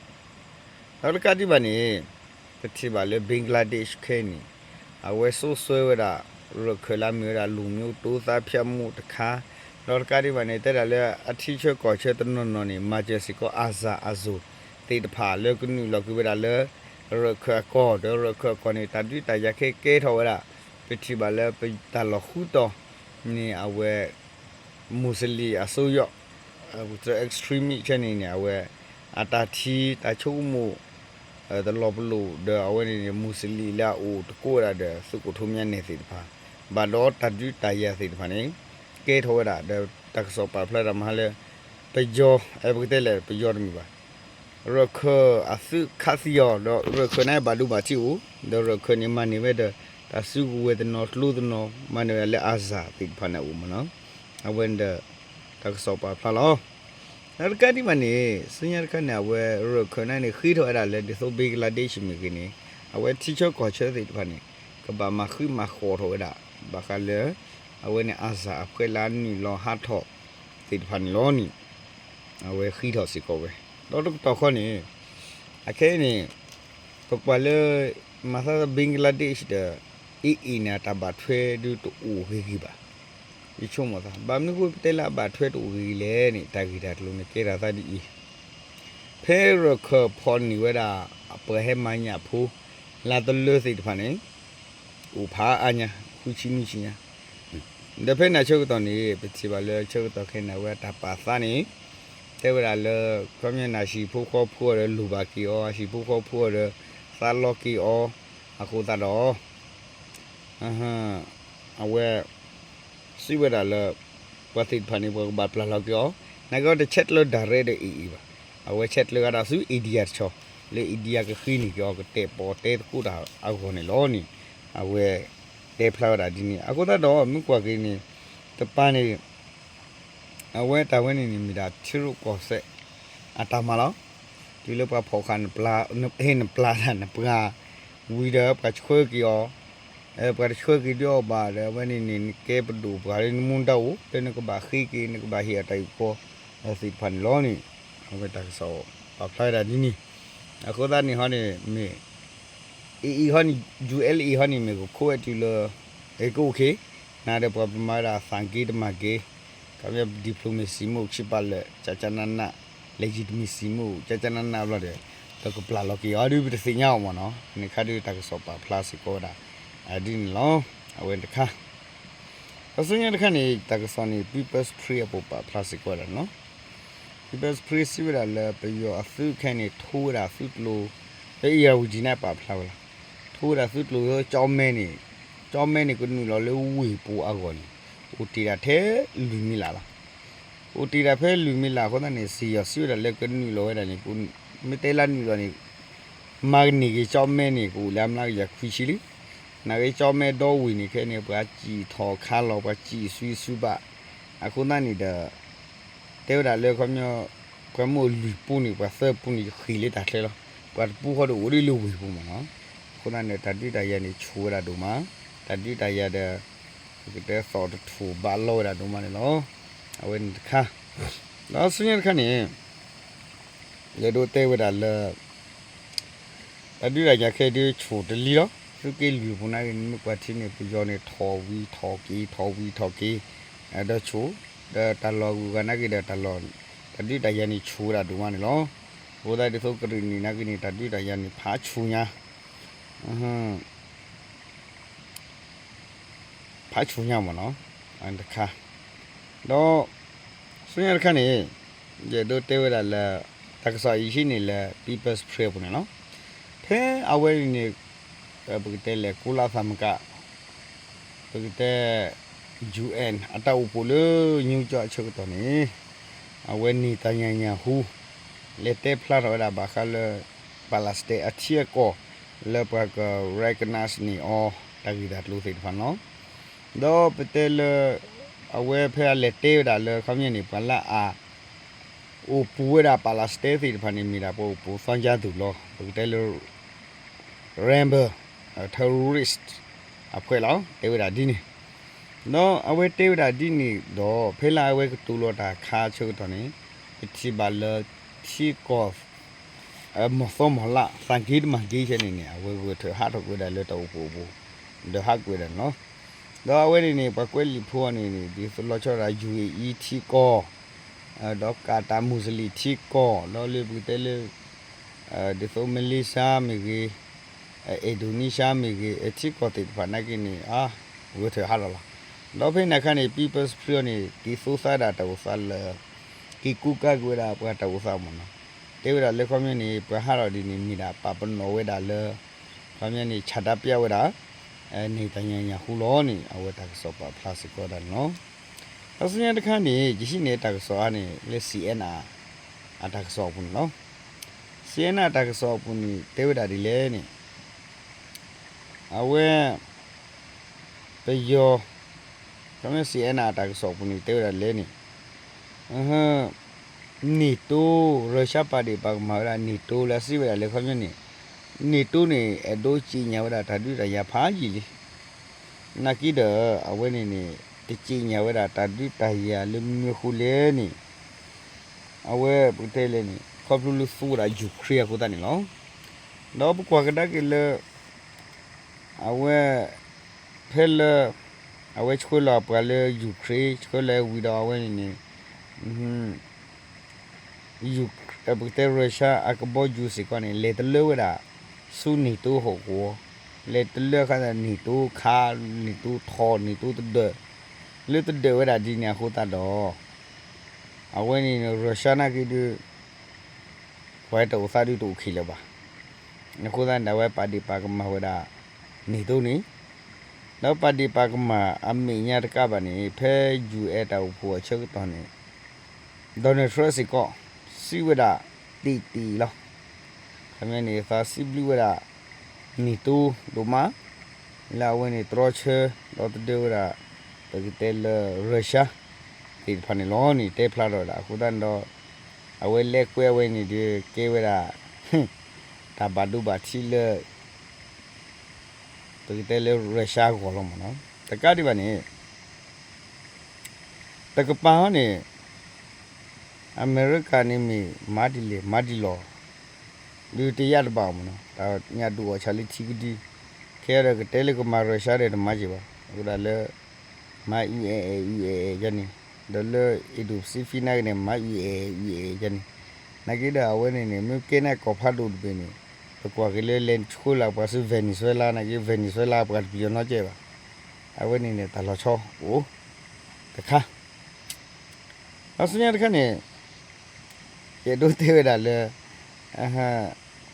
အဂီၢ် ဒီးတကးဒံးဘၣ်န့ၣ် ပထံၣ်ဘၣ်လၢ Bangladesh ခဲအံၤန့ၣ် အဝဲစိစိဝဲဒၣ် ရၢၢ်ခၢၣ်လၢအမ့ၢ်ဝဲဒၣ် လူမျိုးတုံးသတ်ဖြတ်မှု တခါ, ဒီးတကးဒံးဘၣ်န့ၣ် တဲဒၣ်လၢအထံဆၢကီၢ်ဆၢတနီၤနီၤန့ၣ် မၤစၢၤစ့ၢ်ကီး Azar အစိၤသ့ၣ်တဖၣ်လၢကနုာ်လီၤက့ၤဝဲဒၣ်လၢ ရၢၢ်ခၢၣ်အကီၢ် ဒီးရၢၢ်ခၢၣ်အကီၢ်န့ၣ် တၢ်ဒုးတၢ်ယၤခဲကဲထီၣ်ဝဲဒၣ် ပထံၣ်ဘၣ်လၢပတၢ်လီၢ်ဃုတီၤန့ၣ် အဝဲ မူစလ့ၣ်အစိယီၤ extremist န့ၣ်န့ၣ် အဝဲ အတၢ်ထံၣ်တၢ်ဆိကမိၣ် တလီၤပလိာ်ဒီးအဝဲန့ၣ်န့ၣ် မူစလ့ၣ်လၢအအိၣ်တကိးဝဲဒၣ်ဒီး သုးခိၣ်ထူမၠါနဲၣ်သ့ၣ်တဖၣ် ဘၣ်ဒီးတၢ်ဒုးတၢ်ယၤသ့ၣ်တဖၣ်န့ၣ် ကဲထီၣ်ဝဲဒၣ် ဒီးတၢ်ကစီၣ်ပာ်ဖျါတၢ်မဟါလၢ ပယီၤ အဲ ပကတဲလဲၣ် ပယီၤတမ့ၢ်ဘၣ် ရၢၢ်ခၢၣ်အသုးခးသံအီၤ ဒီးရၢၢ်ခၢၣ်န့ၣ်ဘၣ်ဒိဘၣ်ထံးအိၣ် ဒီးရၢၢ်ခၢၣ်န့ၣ်မၤန့ၢ်ဝဲဒီး တၢ်စုကဝဲၤတနီၤကျိတနီၤ မၤန့ၢ်ဝဲဒၣ်လၢ Azar သ့ၣ်တဖၣ်န့ၣ်အအိၣ်မ့ၢ်နီၤ အဝဲန့ၣ်ဒီး တၢ်ကစီၣ်ပာ်ဖျါလီၤ ဒီးတကးဒံးဘၣ်န့ၣ် ဆူညါတခါန့ၣ် အဝဲရၢၢ်ခၢၣ်န့ၣ်န့ၣ် ဃ့ထီၣ်ဝဲဒၣ်လၢဒ်သိး Bangladesh မ့ၢ်ဂ့ၤန့ၣ် အဝဲထံဆၢကီၢ်ဆၢသ့ၣ်တဖၣ်န့ၣ် ကဘၣ်မၤဃံမၤဃီၤထီၣ်ဝဲဒၣ် ဘၣ်ဃးလၢ အဝဲန့ၣ် Azar အဖှဲလၢအနုာ်လီၤဟးထီၣ်သ့ၣ်တဖၣ်န့ၣ်လီၤန့ၣ် အဝဲဃ့ထီၣ်စ့ၢ်ကီးဝဲ ဒီးတကတီၢ်ခီန့ၣ် အခဲအံၤန့ၣ် ပကွၢ်လၢ မၤသး Bangladesh ဒီး AA န့ၣ် အတၢ်ဘၣ်ထွဲဒုးတအိၣ်ဂ့ၤဂ့ၤဘၣ်. ယဆိကမိၣ်သး ဘၣ်မနုၤဃိပတဲလၢအဘၣ်ထွဲတအိၣ်ဂ့ၤဂ့ၤလဲၣ်န့ၣ် တၢ်ဂ့ၢ်တၢ်ကျိၤန့ၣ် ကဲထီၣ်သးဒ်အံၤ, ဖဲရၢၢ်ခၢၣ်ဖီၣ်န့ၢ်ဝဲဒၣ် အပှၤဟဲမၤညၣ်ဖိ လၢတလၢသ့ၣ်တဖၣ်န့ၣ် အိၣ်ဖးအါညါ ဃုဆံနွံဆံညါ ဒီးဖဲန့ၣ်ဆၢကတီၢ်န့ၣ် ပထံၣ်ဘၣ်လၢဆၢကတီၢ်ခဲအံၤန့ၣ် အဝဲအတၢ်ပာ်သးန့ၣ် တဲဝဲဒၣ်လၢ ခီပညီန့ၣ် အဟံၣ်ဖိဃီဖိအီၤဒီးလိၣ်ဘၣ်က့ၤအီၤ အဟံၣ်ဖိဃီဖိအီၤဒီး သးလီက့ၤအီၤ အဃိသတးဒီး အဝဲ စံးဝဲဒၣ်လၢ ပှၤသ့ၣ်တဖၣ်န့ၣ် ပှၤကဘၣ်ပျၢ်လီၤက့ၤအီၤ နာ်က့အီၤတဆဲးကျၢဒၣ်ရဲၣ်ဒီး AA ဘၣ်. အဝဲဆဲးကျၢကဒီးဆူ India တဆီ လၢ India ကဃ့န့ၢ်က့ၤအီၤ ကတဲာ်ပီၣ်တဲသကိးတၢ်အဂီၢ်န့ၣ်လီၤန့ၣ် အဝဲ တဲဖျါဝဲဒၣ်ဒ်န့ၣ် အဃိသတးဒီး မ့ၢ်ကွၢ်က့ၤန့ၣ် တပၤန့ၣ် အဝဲတၢ်ဝဲန့ၣ်န့ၣ် မ့ၢ်ဒၣ်ထံရူၢ်ကီၢ်သဲးအတၢ်မၤလီၤ. တုၤလၢပှၤဖီၣ်ဃာ်နပျၢ်, ဟ့ၣ်နပျၢ်တၢ်နပှၤဝံၤဒီး ပှၤဆှၢက့ၤအီၤ, ပှၤဆှၢက့ၤဒုးအီၤဘၣ်ဒီး အဝဲန့ၣ်န့ၣ် နကဲပဒိၣ်ပှၤလၢနမူဒါအိၣ် လၢနကဘၣ်ဃ့က့ၤ နကဘၣ်ဟ့ၣ်အတၢ်အုၣ်ကီၤသ့ၣ်တဖၣ်န့ၣ်လီၤန့ၣ်, အဝဲတၢ်ကစီၣ်ပာ်ဖျါဝဲဒၣ်ဒ်န့ၣ်. အဃိသတးန့ၣ်ဟီန့ၣ် မ့ၢ် အံၤအံၤဟီန့ၣ် ယူၣ်အဲလ်အံၤဟီန့ၣ် မ့ၢ်ကခိးဝဲတုၤလၢ ကအိၣ်ခ့, နၤဒီးပှၤပမၤဝဲဒၣ်သးက့တမၤက့, ခီပညီ diplomacy မ့ၢ်အိၣ် ခံပာ်လၢာ် ကကနန legitimacy မ့ၢ်အိၣ် ကကနန ဘျီဒီး ပကပျၢ်လီၤက့ၤအီၤဒုး ပတသ့ၣ်ညါအီၤမ့ၢ်နီၤ. န့ၣ်ခါဒုးတၢ်ကစီၣ်ပာ်ဖျါစ့ၢ်ကီးဝဲဒၣ် ဒ်န့ၣ်လီၤ. အဝဲတခါ ဒီးဆူညါတခါန့ၣ် တၢ်ကစီၣ်န့ၣ် People's Spring အပူၤပာ်ဖျါစ့ၢ်ကီးဝဲဒၣ်နီၤ. People's Spring စံးဝဲဒၣ်လၢပယီၤအသုးခဲအံၤန့ၣ် ထိဝဲဒၣ်သုးကျိၤ, လၢ Irrawaddy န့ၣ်ပာ်ဖျါဝဲလီၤ. ထိဝဲဒၣ်သုးကျိၤလၢကၠီမဲန့ၣ်, ကၠီမဲန့ၣ် ကနုာ်လီၤလၢဝ့ၢ်ပူၤအဂီၢ်န့ၣ် အိၣ်တ့ၢ်ဒၣ်ထဲလွံၢ်မံလးလီၤ. အိၣ်တ့ၢ်ဒၣ်ဖဲလွံၢ်မံလးအဃိသတးန့ၣ် စံၣ်ယီၤစံးဝဲဒၣ်လၢကနုာ်လီၤဝဲဒၣ်န့ၣ်, မ့ၢ်တဲလၢနုာ်လီၤန့ၣ် မၤကန့ၢ်က့ၤကၠီမဲန့ၣ် ကအိၣ်လၢအမျးကယၤခွံဆံလံ. နာ်က့ကၠီမဲဒီဝ့ၢ်န့ၣ်ခဲအံၤန့ၣ် ပှၤစံၣ်ထီၣ်ခးလီၤ ပှၤစံၣ်စုစုဘၣ်. အဃိသတးန့ၣ်ဒီး တဲဝဲဒၣ်လၢခီပညီ ပှၤမ့ၢ်အိၣ်လွံၢ်ပူန့ၣ် ပှၤသၢပူန့ၣ် ဃ့ၢ်လၢတၢ်ချၢလီၤ. ပှၤတပူဃီဒီးအိၣ်ဒ်လၢဝ့ၢ်ပူၤမ့ၢ်နီၤ. အဃိသတးန့ၣ် တၢ်ဒုးတၢ်ယၤန့ၣ် ဆူၣ်ဝဲဒၣ်ဒိၣ်မး, တၢ်ဒုးတၢ်ယၤဒီး ပကတဲသီၣ်တထူၣ်ဘၣ်လီဝဲဒၣ်ဒိၣ်မးန့ၣ်လီၤ. အဝဲန့ၣ်တခါ, ဒီးဆူညါတခါန့ၣ် ယအဲၣ်ဒိးတဲဝဲဒၣ်လၢ တၢ်ဒုးတၢ်ယၤခဲအံၤဒုးဆူၣ်တလံလီၤ. သုးက့လွံၢ်ပူၤနာ်က့န့ၣ် မ့ၢ်ကွၢ်ထံန့ၣ် ပယီၤန့ၣ် ထီၣ်ဝံၤထီၣ်က့ၤ ထီၣ်ဝံၤထီၣ်က့ၤ, ဒီးဆူၣ်, ဒီးတၢ်လီၢ်ဂုၤဂၤနာ်က့ဒီးတၢ်လီၢ်, တၢ်ဒုးတၢ်ယၤန့ၣ်ဆူၣ်ဝဲဒၣ်ဒိၣ်မးန့ၣ်လီၤ. အဃိသတးဒ်သိးကရ့ၣ်နံၣ်နာ်က့န့ၣ် တၢ်ဒုးတၢ်ယၤန့ၣ် ဖးဆူၣ်ညါ ဖးဆူၣ်ညါမ့ၢ်နီၤ, တခါ, ဒီး ဆူညါတခါန့ၣ် ယအဲၣ်ဒိးတဲဝဲဒၣ်လၢ တၢ်ကစီၣ်အံၤဟံးန့ၢ်လၢ People's Spring ပူၤန့ၣ်လီၤ. ဖဲအဝဲန့ၣ်န့ၣ် ပကတဲလဲၣ် ကုလသမဂ္ဂ ပကတဲ ယူႇအဵၼ် အတၢ်အိၣ်ဖှိၣ်လၢ New York အဆၢကတီၢ်န့ၣ် အဝဲ Netanyahu လဲၤတဲဖျါထီၣ်ဝဲဒၣ်ဘၣ်ဃးလၢ Palestine အထံအကီၢ် လၢပှၤက recognize န့ၢ်အီၤ တၢ်ဂ့ၢ်တၢ်ကျိၤသ့ၣ်တဖၣ်န့ၣ်လီၤ. ဒီးပတဲလၢ အဝဲဖဲအလဲၤတဲဝဲဒၣ်လၢ ခီပညီန့ၣ် ပှၤလၢအ အိၣ်ပူၤဝဲဒၣ် Palestine သ့ၣ်တဖၣ်န့ၣ် မ့ၢ်ဒၣ်ပှၤအိၣ်ပူၤသီညါသူၣ်လီၤ. ပကတဲလၢ Rebel, terrorist အဖွဲ့လီၤ တဲဝဲဒၣ်ဒ်န့ၣ်. ဒီးအဝဲတဲဝဲဒၣ်ဒ်န့ၣ်ဒီး ဖဲလၢအဝဲကတိၤလီၤတၢ်အခါဆၢကတီၢ်န့ၣ် ပထံၣ်ဘၣ်လၢထံကီၢ် မီၢ်သီမီၢ်လး သးက့တမၤက့ဆဲန့ၣ်န့ၣ် အဝဲဂဲၤထၢၣ်ဟးထီၣ်ကွံာ်ဝဲဒၣ်လၢတၢ်အိၣ်ဖှိၣ်အပူၤ ဒီးဟးကွံာ်ဝဲဒၣ်န့ၣ်လီၤ. ဒီးအဝဲန့ၣ်န့ၣ် ပှၤကွဲးလံာ်ဖိအီၤန့ၣ်န့ၣ် ဒ်သိးလီၤဆီဒၣ် ယူၣ်အ့ၣ်အံၤ ထံကီၢ် ဒီးကၤတၢ်မူးစလ့ၣ်ထံကီၢ် ဒီးလၢပကတဲလၢ ဒ်သိး Malaysia မ့ၢ်ဂ့ၤ Indonesia မ့ၢ်ဂ့ၤ ထံကီၢ်သ့ၣ်တဖၣ်နာ်က့န့ၣ် အါ ဂဲၤထၢၣ်ဟးလီၤလီၤ. ဒီးဖဲန့ၣ်အခါန့ၣ် People's Spring န့ၣ် က့ၤသိသးဒၣ်တၢ်အိၣ်သးလၢ က့ၤကူကၤကွံာ်ဝဲဒၣ်ပှၤတၢ်အိၣ်သးမ့ၢ်နီၤ. တဲဝဲဒၣ်လၢခီပညီန့ၣ် ပှၤဟးထီၣ်ဒ်န့ၣ် မ့ၢ်ဒၣ်ပာ်ပနီၣ်ဝဲဒၣ်လၢ ခီပညီန့ၣ် ဆန္ဒပြဝဲဒၣ် Netanyahu လီၤန့ၣ် အဝဲတၢ်ကစီၣ်ပာ်ဖျါစ့ၢ်ကီးဒၣ်န့ၣ်လီၤ. ဒီးဆူညါတခါန့ၣ် ယဟံးန့ၢ်တၢ်ကစီၣ်အါန့ၣ် လၢ စီၣ်အ့ၣ်အၣ် အတၢ်ကစီၣ်အပူၤန့ၣ်လီၤ. စီၣ်အ့ၣ်အၣ် အတၢ်ကစီၣ်အပူၤန့ၣ် တဲဝဲဒၣ်ဒ်လဲၣ်န့ၣ် အဝဲ ပယီၤ ခီပညီ စီၣ်အ့ၣ်အၣ် အတၢ်ကစီၣ်အပူၤန့ၣ် တဲဝဲဒၣ်လဲၣ်န့ၣ် NATO, Russia ပာ်ဒ့ၣ်ပာ်ကမၣ်ဝဲဒၣ် NATO လၢအစံးဝဲဒၣ်လၢခီပညီန့ၣ် NATO န့ၣ် အဲၣ်ဒိးစံၣ်ညီၣ်ဝဲဒၣ်တၢ်ဒုးတၢ်ယၤဖးယံာ်လံ. နာ်က့ဒီး အဝဲန့ၣ်န့ၣ် တစံၣ်ညီၣ်ဝဲဒၣ်တၢ်ဒုးတၢ်ယၤလၢမနုၤအဃိလဲၣ်န့ၣ် အဝဲပကတဲလဲၣ်န့ၣ် ခီဖျိလၢသူဝဲဒၣ် Ukraine အဃိသတးန့ၣ်လီၤ. ဒီးပကွၢ်ကဒါက့ၤလၢ အဝဲ ဖဲလၢ အဝဲဆှၢလီၤပှၤလၢ Ukraine ဆှၢလီၤဝံၤဒီးအဝဲန့ၣ်န့ၣ် ပကတဲ Russia အကဘီယူၤစ့ၢ်ကီးန့ၣ် လဲၤတလၢဝဲဒၣ် ဆူ NATO ဟီၣ်ကဝီၤ, လဲၤတလၢအခါ NATO ခး NATO ထီၣ် NATO တဒၢး, လၢတဒၢးဝဲဒၣ်ဒ်န့ၣ်အဃိသတးဒီး အဝဲန့ၣ် Russia နာ်က့ဒုး ပှၤတၢ်အိၣ်သးဒုးတအိၣ်ခံလၢၤဘၣ်. အဃိသတးန့ၣ် အဝဲပာ်ဒ့ၣ်ပာ်ကမၣ်ဝဲဒၣ် NATO န့ၣ်, ဒီးပာ်ဒ့ၣ်ပာ်ကမၣ်အမဲာ်ညါတကးဘၣ်န့ၣ် ဖဲ ယူၣ်အဲၣ် တၢ်အိၣ်ဖှိၣ်အဆၢကတီၢ်န့ၣ် Donald Trump စ့ၢ်ကီး စံးဝဲဒၣ်တ့ၢ်တ့ၢ်လီၤ. ခီပညီန့ၣ် သးစံးဘျုးဝဲဒၣ် NATO ဒိၣ်မး လၢအဝဲန့ၣ်တြီဆၢ ဒီးတဒၢဝဲဒၣ် ပကတဲလၢ Russia သ့ၣ်တဖၣ်န့ၣ်လီၤန့ၣ် တဲဖျါထီၣ်ဝဲဒၣ် အဃိသတးန့ၣ်ဒီး အဝဲလဲၤကွဲးဝဲန့ၣ်ဒီး ကဲဝဲဒၣ် တၢ်ဘၣ်ဒိဘၣ်ထံးလၢ ပကတဲလၢ Russia အဂီၢ်လီၤမ့ၢ်နီၤ. တကးဒံးဘၣ်န့ၣ် တကပၤဟီန့ၣ် အမဲရကၤန့ၣ်မ့ၢ်မၤဒ်လဲၣ် မၤဒ်လဲၣ် ဒုးတယၢ်တဘၣ်မ့ၢ်နီၤ, တၢ်ညၣ်ဒုးအီၣ်ဆၣ်လၢထံကဒု, ခဲအံၤဒီးကတဲလၢကမၤ Russia ဒီးတမၤက့ၤဘၣ်, အဃိဒၣ်လၢ မၤအုအဲၣ်အဲၣ်အုအဲၣ်အဲၣ် ယန့ၣ်, ဒီးလၢ Indo-Pacific နာ်က့န့ၣ် မၤအုအဲၣ်အဲၣ်အုအဲၣ်အဲၣ် ယန့ၣ်, နာ်က့ဒီးအဝဲန့ၣ်န့ၣ် မ့ၢ်ကဲန့ၣ်ကီၢ်ဖးဒိၣ်တဘ့ၣ်န့ၣ်, ပကွၢ်က့ၤလၢလဲၤဆှၢလၢပှၤဆူ Venezuela နာ်က့ Venezuela ပှၤတပယီၤနီတကဲဘၣ်, အဝဲန့ၣ်န့ၣ် တၢ်လီၤဆီအိၣ်တခါ ဒီးဆူညါတခါန့ၣ် ယအဲၣ်ဒိးတဲဝဲဒၣ်လၢ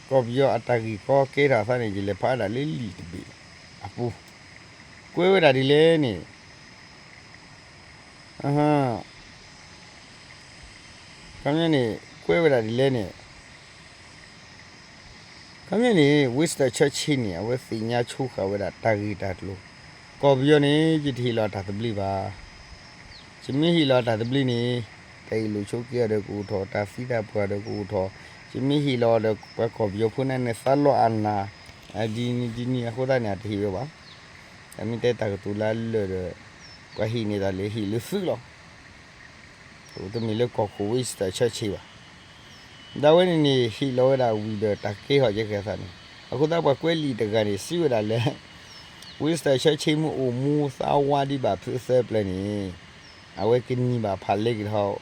ကီၢ်ပယီၤအတၢ်ဂ့ၢ်ကီကဲထီၣ်အသးန့ၣ် ယလဲၤဖးဒၣ်လၢလံာ်တဘ့ၣ်အပူၤ, ကွဲးဝဲဒၣ်ဒ်လဲၣ်န့ၣ်, ခီပညီန့ၣ် ကွဲးဝဲဒၣ်ဒ်လဲၣ်န့ၣ် ခီပညီန့ၣ် Winston Churchill န့ၣ် အဝဲသ့ၣ်ညါဆိဃာ်ဝဲဒၣ်တၢ်ဂ့ၢ်တၢ်ကျိၤ, ကီၢ်ပယီၤန့ၣ် ယတဟ့ၣ်လီၤတၢ်သဘျ့ဘၣ်, ယမ့ၢ်ဟ့ၣ်လီၤတၢ်သဘျ့န့ၣ် တၢ်အ့ၣ်လိာ်ဆိးက့အီၤဒီးကအိၣ်ထီၣ်, တၢ်သံတၢ်ပှၢ်ဒီးကအိၣ်ထီၣ်, ယမ့ၢ်ဟ့ၣ်လီၤဒီး ပှၤကီၢ်ပယီၤဖိန့ၣ်န့ၣ် သးလီအနၢ်, ဒ်န့ၣ်ဒ်န့ၣ်အဃိသတးန့ၣ် အတဟ့ၣ်ဝဲဘၣ်, တၢ်မ့ၢ်တဲတၢ်ကတိၤလၢအလၢာ်ဒီး ပှၤဟ့ၣ်န့ၢ်တၢ်လၢဟ့ၣ်လၢသုလီၤ တမ့ၢ်လၢကီၢ်ခိၣ် Winston Churchill ဘၣ်. ဒီးအဝဲန့ၣ်န့ၣ် ဟ့ၣ်လီၤဝဲဒၣ်ဝံၤဒီးတၢ်ကဲထီၣ်ကဲဃဲၤအသးန့ၣ်, အဃိသတးပှၤကွဲးလံာ်တဂၤန့ၣ် စံးဝဲဒၣ်လၢ Winston Churchill မ့ၢ်အိၣ်မူသးဝါဒံးဘၣ်ဖုးသၢပျၢၤန့ၣ်, အဝဲကနံၤဘၣ်ဖးလဲက့ၤထီၣ်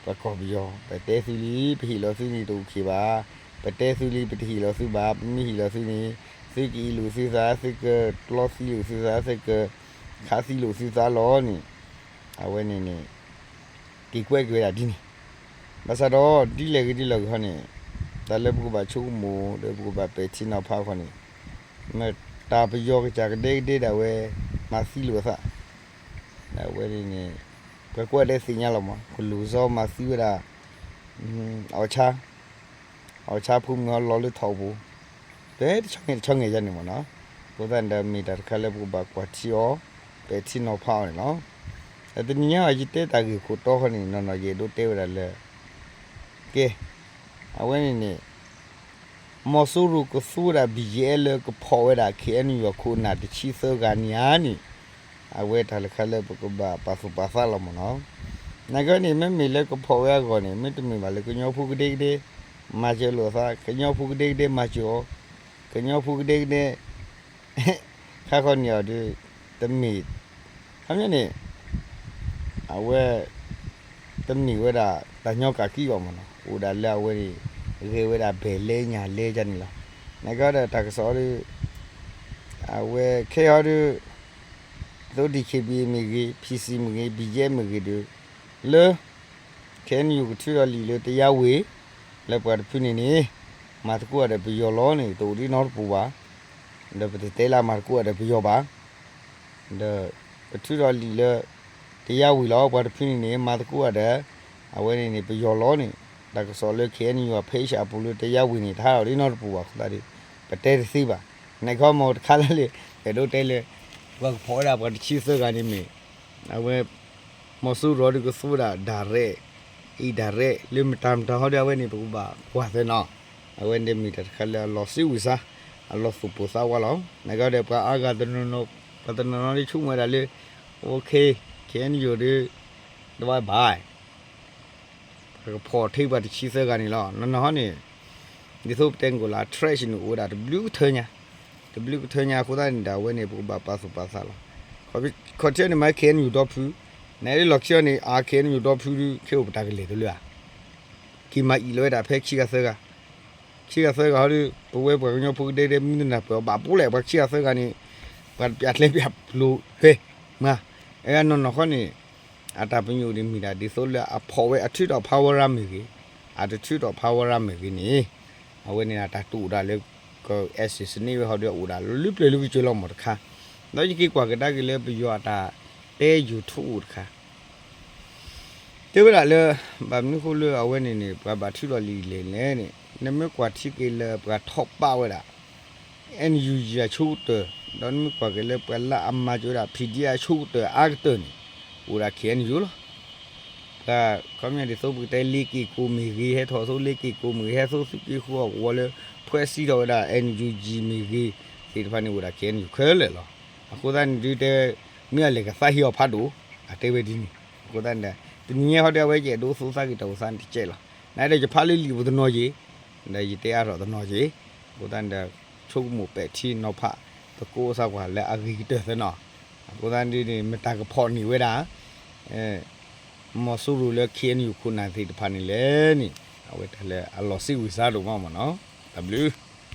ပှၤကီၢ်ပယီၤ, ပတဲသုလံ ပဟ့ၣ်လီၤသုန့ၣ်တအိၣ်ခ့ဘၣ်, ပတဲသုလံ ပတဟ့ၣ်လီၤသုဘၣ်, ပမ့ၢ်ဟ့ၣ်လီၤသုန့ၣ် သုကအ့ၣ်လိာ်သုသး, သုကကျီသံလိာ်သုသး, သုကခးသံလိာ်သုသးလီၤန့ၣ်, အဝဲန့ၣ်န့ၣ် က့ၤကွဲးက့ၤဝဲဒၣ်ဒ်န့ၣ်, ဘၣ်ဆၣ်ဒီးဒ်လဲၣ်ဂ့ၤဒ်လဲၣ်ဂ့ၤဟီန့ၣ်, တၢ်လၢပကဘၣ်ဆိကမိၣ်ဒီးပကဘၣ်ပဲာ်ထံနီၤဖးအဂီၢ်န့ၣ်, မ့ၢ်တၢ်ပယီၤကစၢ်ကဒဲကဒဲဒၣ်ဝဲ မၤသံလိာ်အသး, ဒၣ်ဝဲန့ၣ်န့ၣ် ပှၤကွၢ်ဒဲးသ့ၣ်ညါလီၤမး, ကလူၤစီမၤသံဝဲဒၣ် အီၣ်ဆါ, အီၣ်ဆါဖိမုၣ်အီၤလီၤလၢထိးပူၤ, ပတဆီၣ်ငဲၤတဆီၣ်ငဲၤယၤန့ၣ်မးနီၤ, အဃိသတးန့ၣ်ဒီးမ့ၢ်တၢ်တခါလၢပကဘၣ်ကွၢ်ထံအီၤ, ပဲာ်ထံနီၤဖးအီၤန့ၣ်လီၤ. တနံၤညါအံၤ ယတဲတၢ်ဂ့ၢ်ခိၣ်တီဃီန့ၣ် နီၢ်နီၢ်ယအဲၣ်ဒိးတဲဝဲဒၣ်လၢ ကဲ, အဝဲန့ၣ်န့ၣ် မီၤစိရိၤကသူဝဲဒၣ် ဘံၣ်ယဲလၢကဖီၣ်ဝဲဒၣ် ခ့ၣ်အဲၣ်ယူၣ် အခိၣ်အနၢ်တဆံသၢဂၤန့ၣ်ဧါန့ၣ်, အဝဲတၢ်လၢခါလၢပကဘၣ်ပာ်သူၣ်ပာ်သးလီၤမးနီၤ. နာ်က့န့ၣ် မ့မ့ၢ်လၢကဖီၣ်ဝဲအဂီၢ်န့ၣ် မ့တမ့ၢ်ဘၣ်လၢကညီဖိကဒဲကဒဲ မၤစၢၤလိာ်သး, ကညီဖိကဒဲကဒဲမၤစၢၤအီၤ, ကညီဖိကဒဲကဒဲ ခါဃီန့ၣ်အီၤဒီး တမ့ၢ်, ခီပညီန့ၣ် အဝဲ တမ့ၢ်ဝဲဒၣ်တၢ်ညီကၣ်ကံအီၤမးနီၤ, အိၣ်ဒၣ်လၢအဝဲန့ၣ် ဂဲၤဝဲဒၣ်ဘဲၣ်လဲညၣ်လဲယါန့ၣ်လီၤ. နာ်က့ဒီးတၢ်ကစီၣ်ဒီး အဝဲခဲအံၤဒီး သိး ဒီး ခ့ၣ်ဘံၣ်အ့ၣ် မ့ၢ်ဂ့ၤ, ဖံၣ်စံၣ်မ့ၢ်ဂ့ၤ, ဘံၣ်ယဲမ့ၢ်ဂ့ၤဒီး လၢ ခ့ၣ်အဲၣ်ယူၣ် ကထုးထီၣ်လံာ်လၢတယါဝ့ၢ် လၢပှၤတဖုန့ၣ်န့ၣ် မၤသကိးဒီးပယီၤလီၤန့ၣ် တအိၣ်ဒ်နီတပူၤဘၣ်. ဒီးပတတဲလၢမၤသကိးဒီးပယီၤဘၣ်. ဒီးကထုးထီၣ်လံာ်လၢ တယါဝ့ၢ်လီၤ ပှၤတဖုန့ၣ်န့ၣ် မၤသကိးဒီး အဝဲန့ၣ်န့ၣ် ပယီၤလီၤန့ၣ် တၢ်ကစီၣ်လၢ ခ့ၣ်အဲၣ်ယူၣ် အ page အပူၤလၢတယါဝ့ၢ်န့ၣ် တဟးထီၣ်ဒ်နီတပူၤဘၣ်အဃိသတးဒီး ပတဲတသ့ဘၣ်. နခီမ့ၢ်တခါလၢလံ အဲၣ်ဒိးတဲလၢ ပှၤကဖီၣ်ဝဲဒၣ်ပှၤတဆံသၢဂၤန့ၣ်မ့ၢ် အဝဲ မီၤစိရိၤဒီးကသူဝဲဒၣ် direct, indirect လၢမတၤမတၤဟီဒီး အဝဲန့ၣ် ပကဘၣ်ကွၢ်သ့နီၤ. အဝဲန့ၣ်မ့ၢ်တၢ်တခါလၢအလီၤစံးဝံၤစါ, အလီၤသူၣ်ပိၢ်သးဝးလီၤ. နာ်က့ဒီး ပှၤအါဂၤတနီၤနီၤ, ပှၤတနီၤနီၤဒ်ဆိကမိၣ်ဝဲဒၣ်လၢ OK, ခ့ၣ်အဲၣ်ယူၣ်ဒီး တဝဲဘၣ် ပှၤကဖီၣ်ထဲပှၤတဆံသၢဂၤန့ၣ်လီၤ. နီၢ်နီၢ်ဟီန့ၣ် ဒ်သိးပတဲနကိာ်လၢ trash န့ၣ် အိၣ်ဝဲဒၣ်တဘျုးကထၢညါ, တဘျုးကထၢညါအဃိသတးန့ၣ်ဒီး အဝဲန့ၣ် ပကဘၣ်ပာ်သူၣ်ပာ်သးလီၤ. ခီၣ်ထံးန့ၣ် မ့ၢ် ခ့ၣ်အဲၣ်ယူၣ် ဒီဖု, နအဲၣ်ဒိးလီၢ်ခံအီၤန့ၣ် အ ခ့ၣ်အဲၣ်ယူၣ် ဒီဖုဒီး ခဲအိၣ်ပတၢ်ကလဲာ်တလၢဧါ. က့ၤမၤအံၣ်လီၤဝဲဒၣ်ဖဲခံဂၤသၢဂၤ, ခံဂၤသၢဂၤဟီဒီး ပဝဲပှၤကညီဖိကဒဲကဒဲ မုၢ်နၤပှဲၤအီၤဘၣ်ပူၤလဲၣ် ပှၤခံဂၤသၢဂၤန့ၣ် ပှၤတပျၢ်ကျဲပျၢ်ပျိၤဖဲမး, အဲနီၢ်နီၢ်ဃီန့ၣ် အတၢ်ပညိၣ်န့ၣ်မ့ၢ်ဒၣ်ဒ်သိးလၢအဖီၣ်ဝဲအထုးထီၣ်ဖးဝဲရါမ့ၢ်ဂ့ၤ, အတထုးထီၣ်ဖးဝဲရါမ့ၢ်ဂ့ၤန့ၣ်, အဝဲန့ၣ်တၢ်တိာ်ဒၣ်လၢ က assassinate ဝဲဟီဒီး အိၣ်ဒၣ်လၢပျၢၤလၢကစၢၤလီၤမးတခါ, ဒီးယက့ၤကွၢ်ကဒါက့ၤလၢပယီၤအတၢ်တဲ YouTube တခါ တဲဝဲဒၣ်လၢ ဘၣ်မနုၤဃိလၢအဝဲန့ၣ်န့ၣ် ပှၤဘၣ်ထုးထီၣ်လံာ်လဲၣ်လဲၣ်န့ၣ် နမ့ၢ်ကွၢ်ထံက့ၤလၢပှၤထီၣ်ပာ်ဝဲဒၣ် NUG အဆိကတၢၢ်, ဒီးနမ့ၢ်ကွၢ်က့ၤလၢပှၤလၢအမၤစၢၤဝဲဒၣ် PDF အဆိကတၢၢ်အါကတၢၢ်န့ၣ် အိၣ်ဒၣ် ခ့ၣ်အဲၣ်ယူၣ် လီၤ. တၢ်ခီပညီဒ်သိးပကတဲလ့က့ၤကိးမ့ၢ်ဂ့ၤ, ဟဲထီၣ်သိလ့က့ၤကိးမ့ၢ်ဂ့ၤ, ဟဲသိသုးက့ဃုအီၣ်ကဝီၤလၢ ဖှဲးစံးထီၣ်ဝဲဒၣ် NUG မ့ၢ်ဂ့ၤ သ့ၣ်တဖၣ်န့ၣ်အိၣ်ဒၣ် ခဲအံၤန့ၣ် ခဲလၢာ်လီၤ. အဃိသတးန့ၣ်ဒုးတဲ မ့ၢ်အလဲၤကသးဟ့အီၤဖးဒိၣ်, အတဲဝဲဒ်န့ၣ်. အဃိသတးန့ၣ်ဒီး တနံၤညါဟီဒီး အဝဲကအဲၣ်ဒိးသူၣ်သးက့ၤတၢ်အိၣ်သးန့ၣ်တကဲလီၤ. နဒၣ်ယဖးလၢလံာ်ပူၤတနီၤက့ၤ, ဒီးယတဲအါထီၣ်တနီၤက့ၤ. အဃိသတးန့ၣ်ဒီး ဆိကမိၣ်ပဲာ်ထံနီၤဖး သကိးသးကွၢ်လၢအဂ့ၤကတၢၢ်သနီၤ. အဃိသတးန့ၣ်ဒုးန့ၣ် မတၤကဖီၣ်န့ၢ်ဝဲဒၣ် မီၤစိရိၤလၢ KNU ခိၣ်နၢ်သ့ၣ်တဖၣ်န့ၣ်လဲၣ်န့ၣ် အဝဲတၢ်လၢအလီၤစ့ဝံၤစါဒိၣ်မးမ့ၢ်နီၤ. တၢ်ဘျုး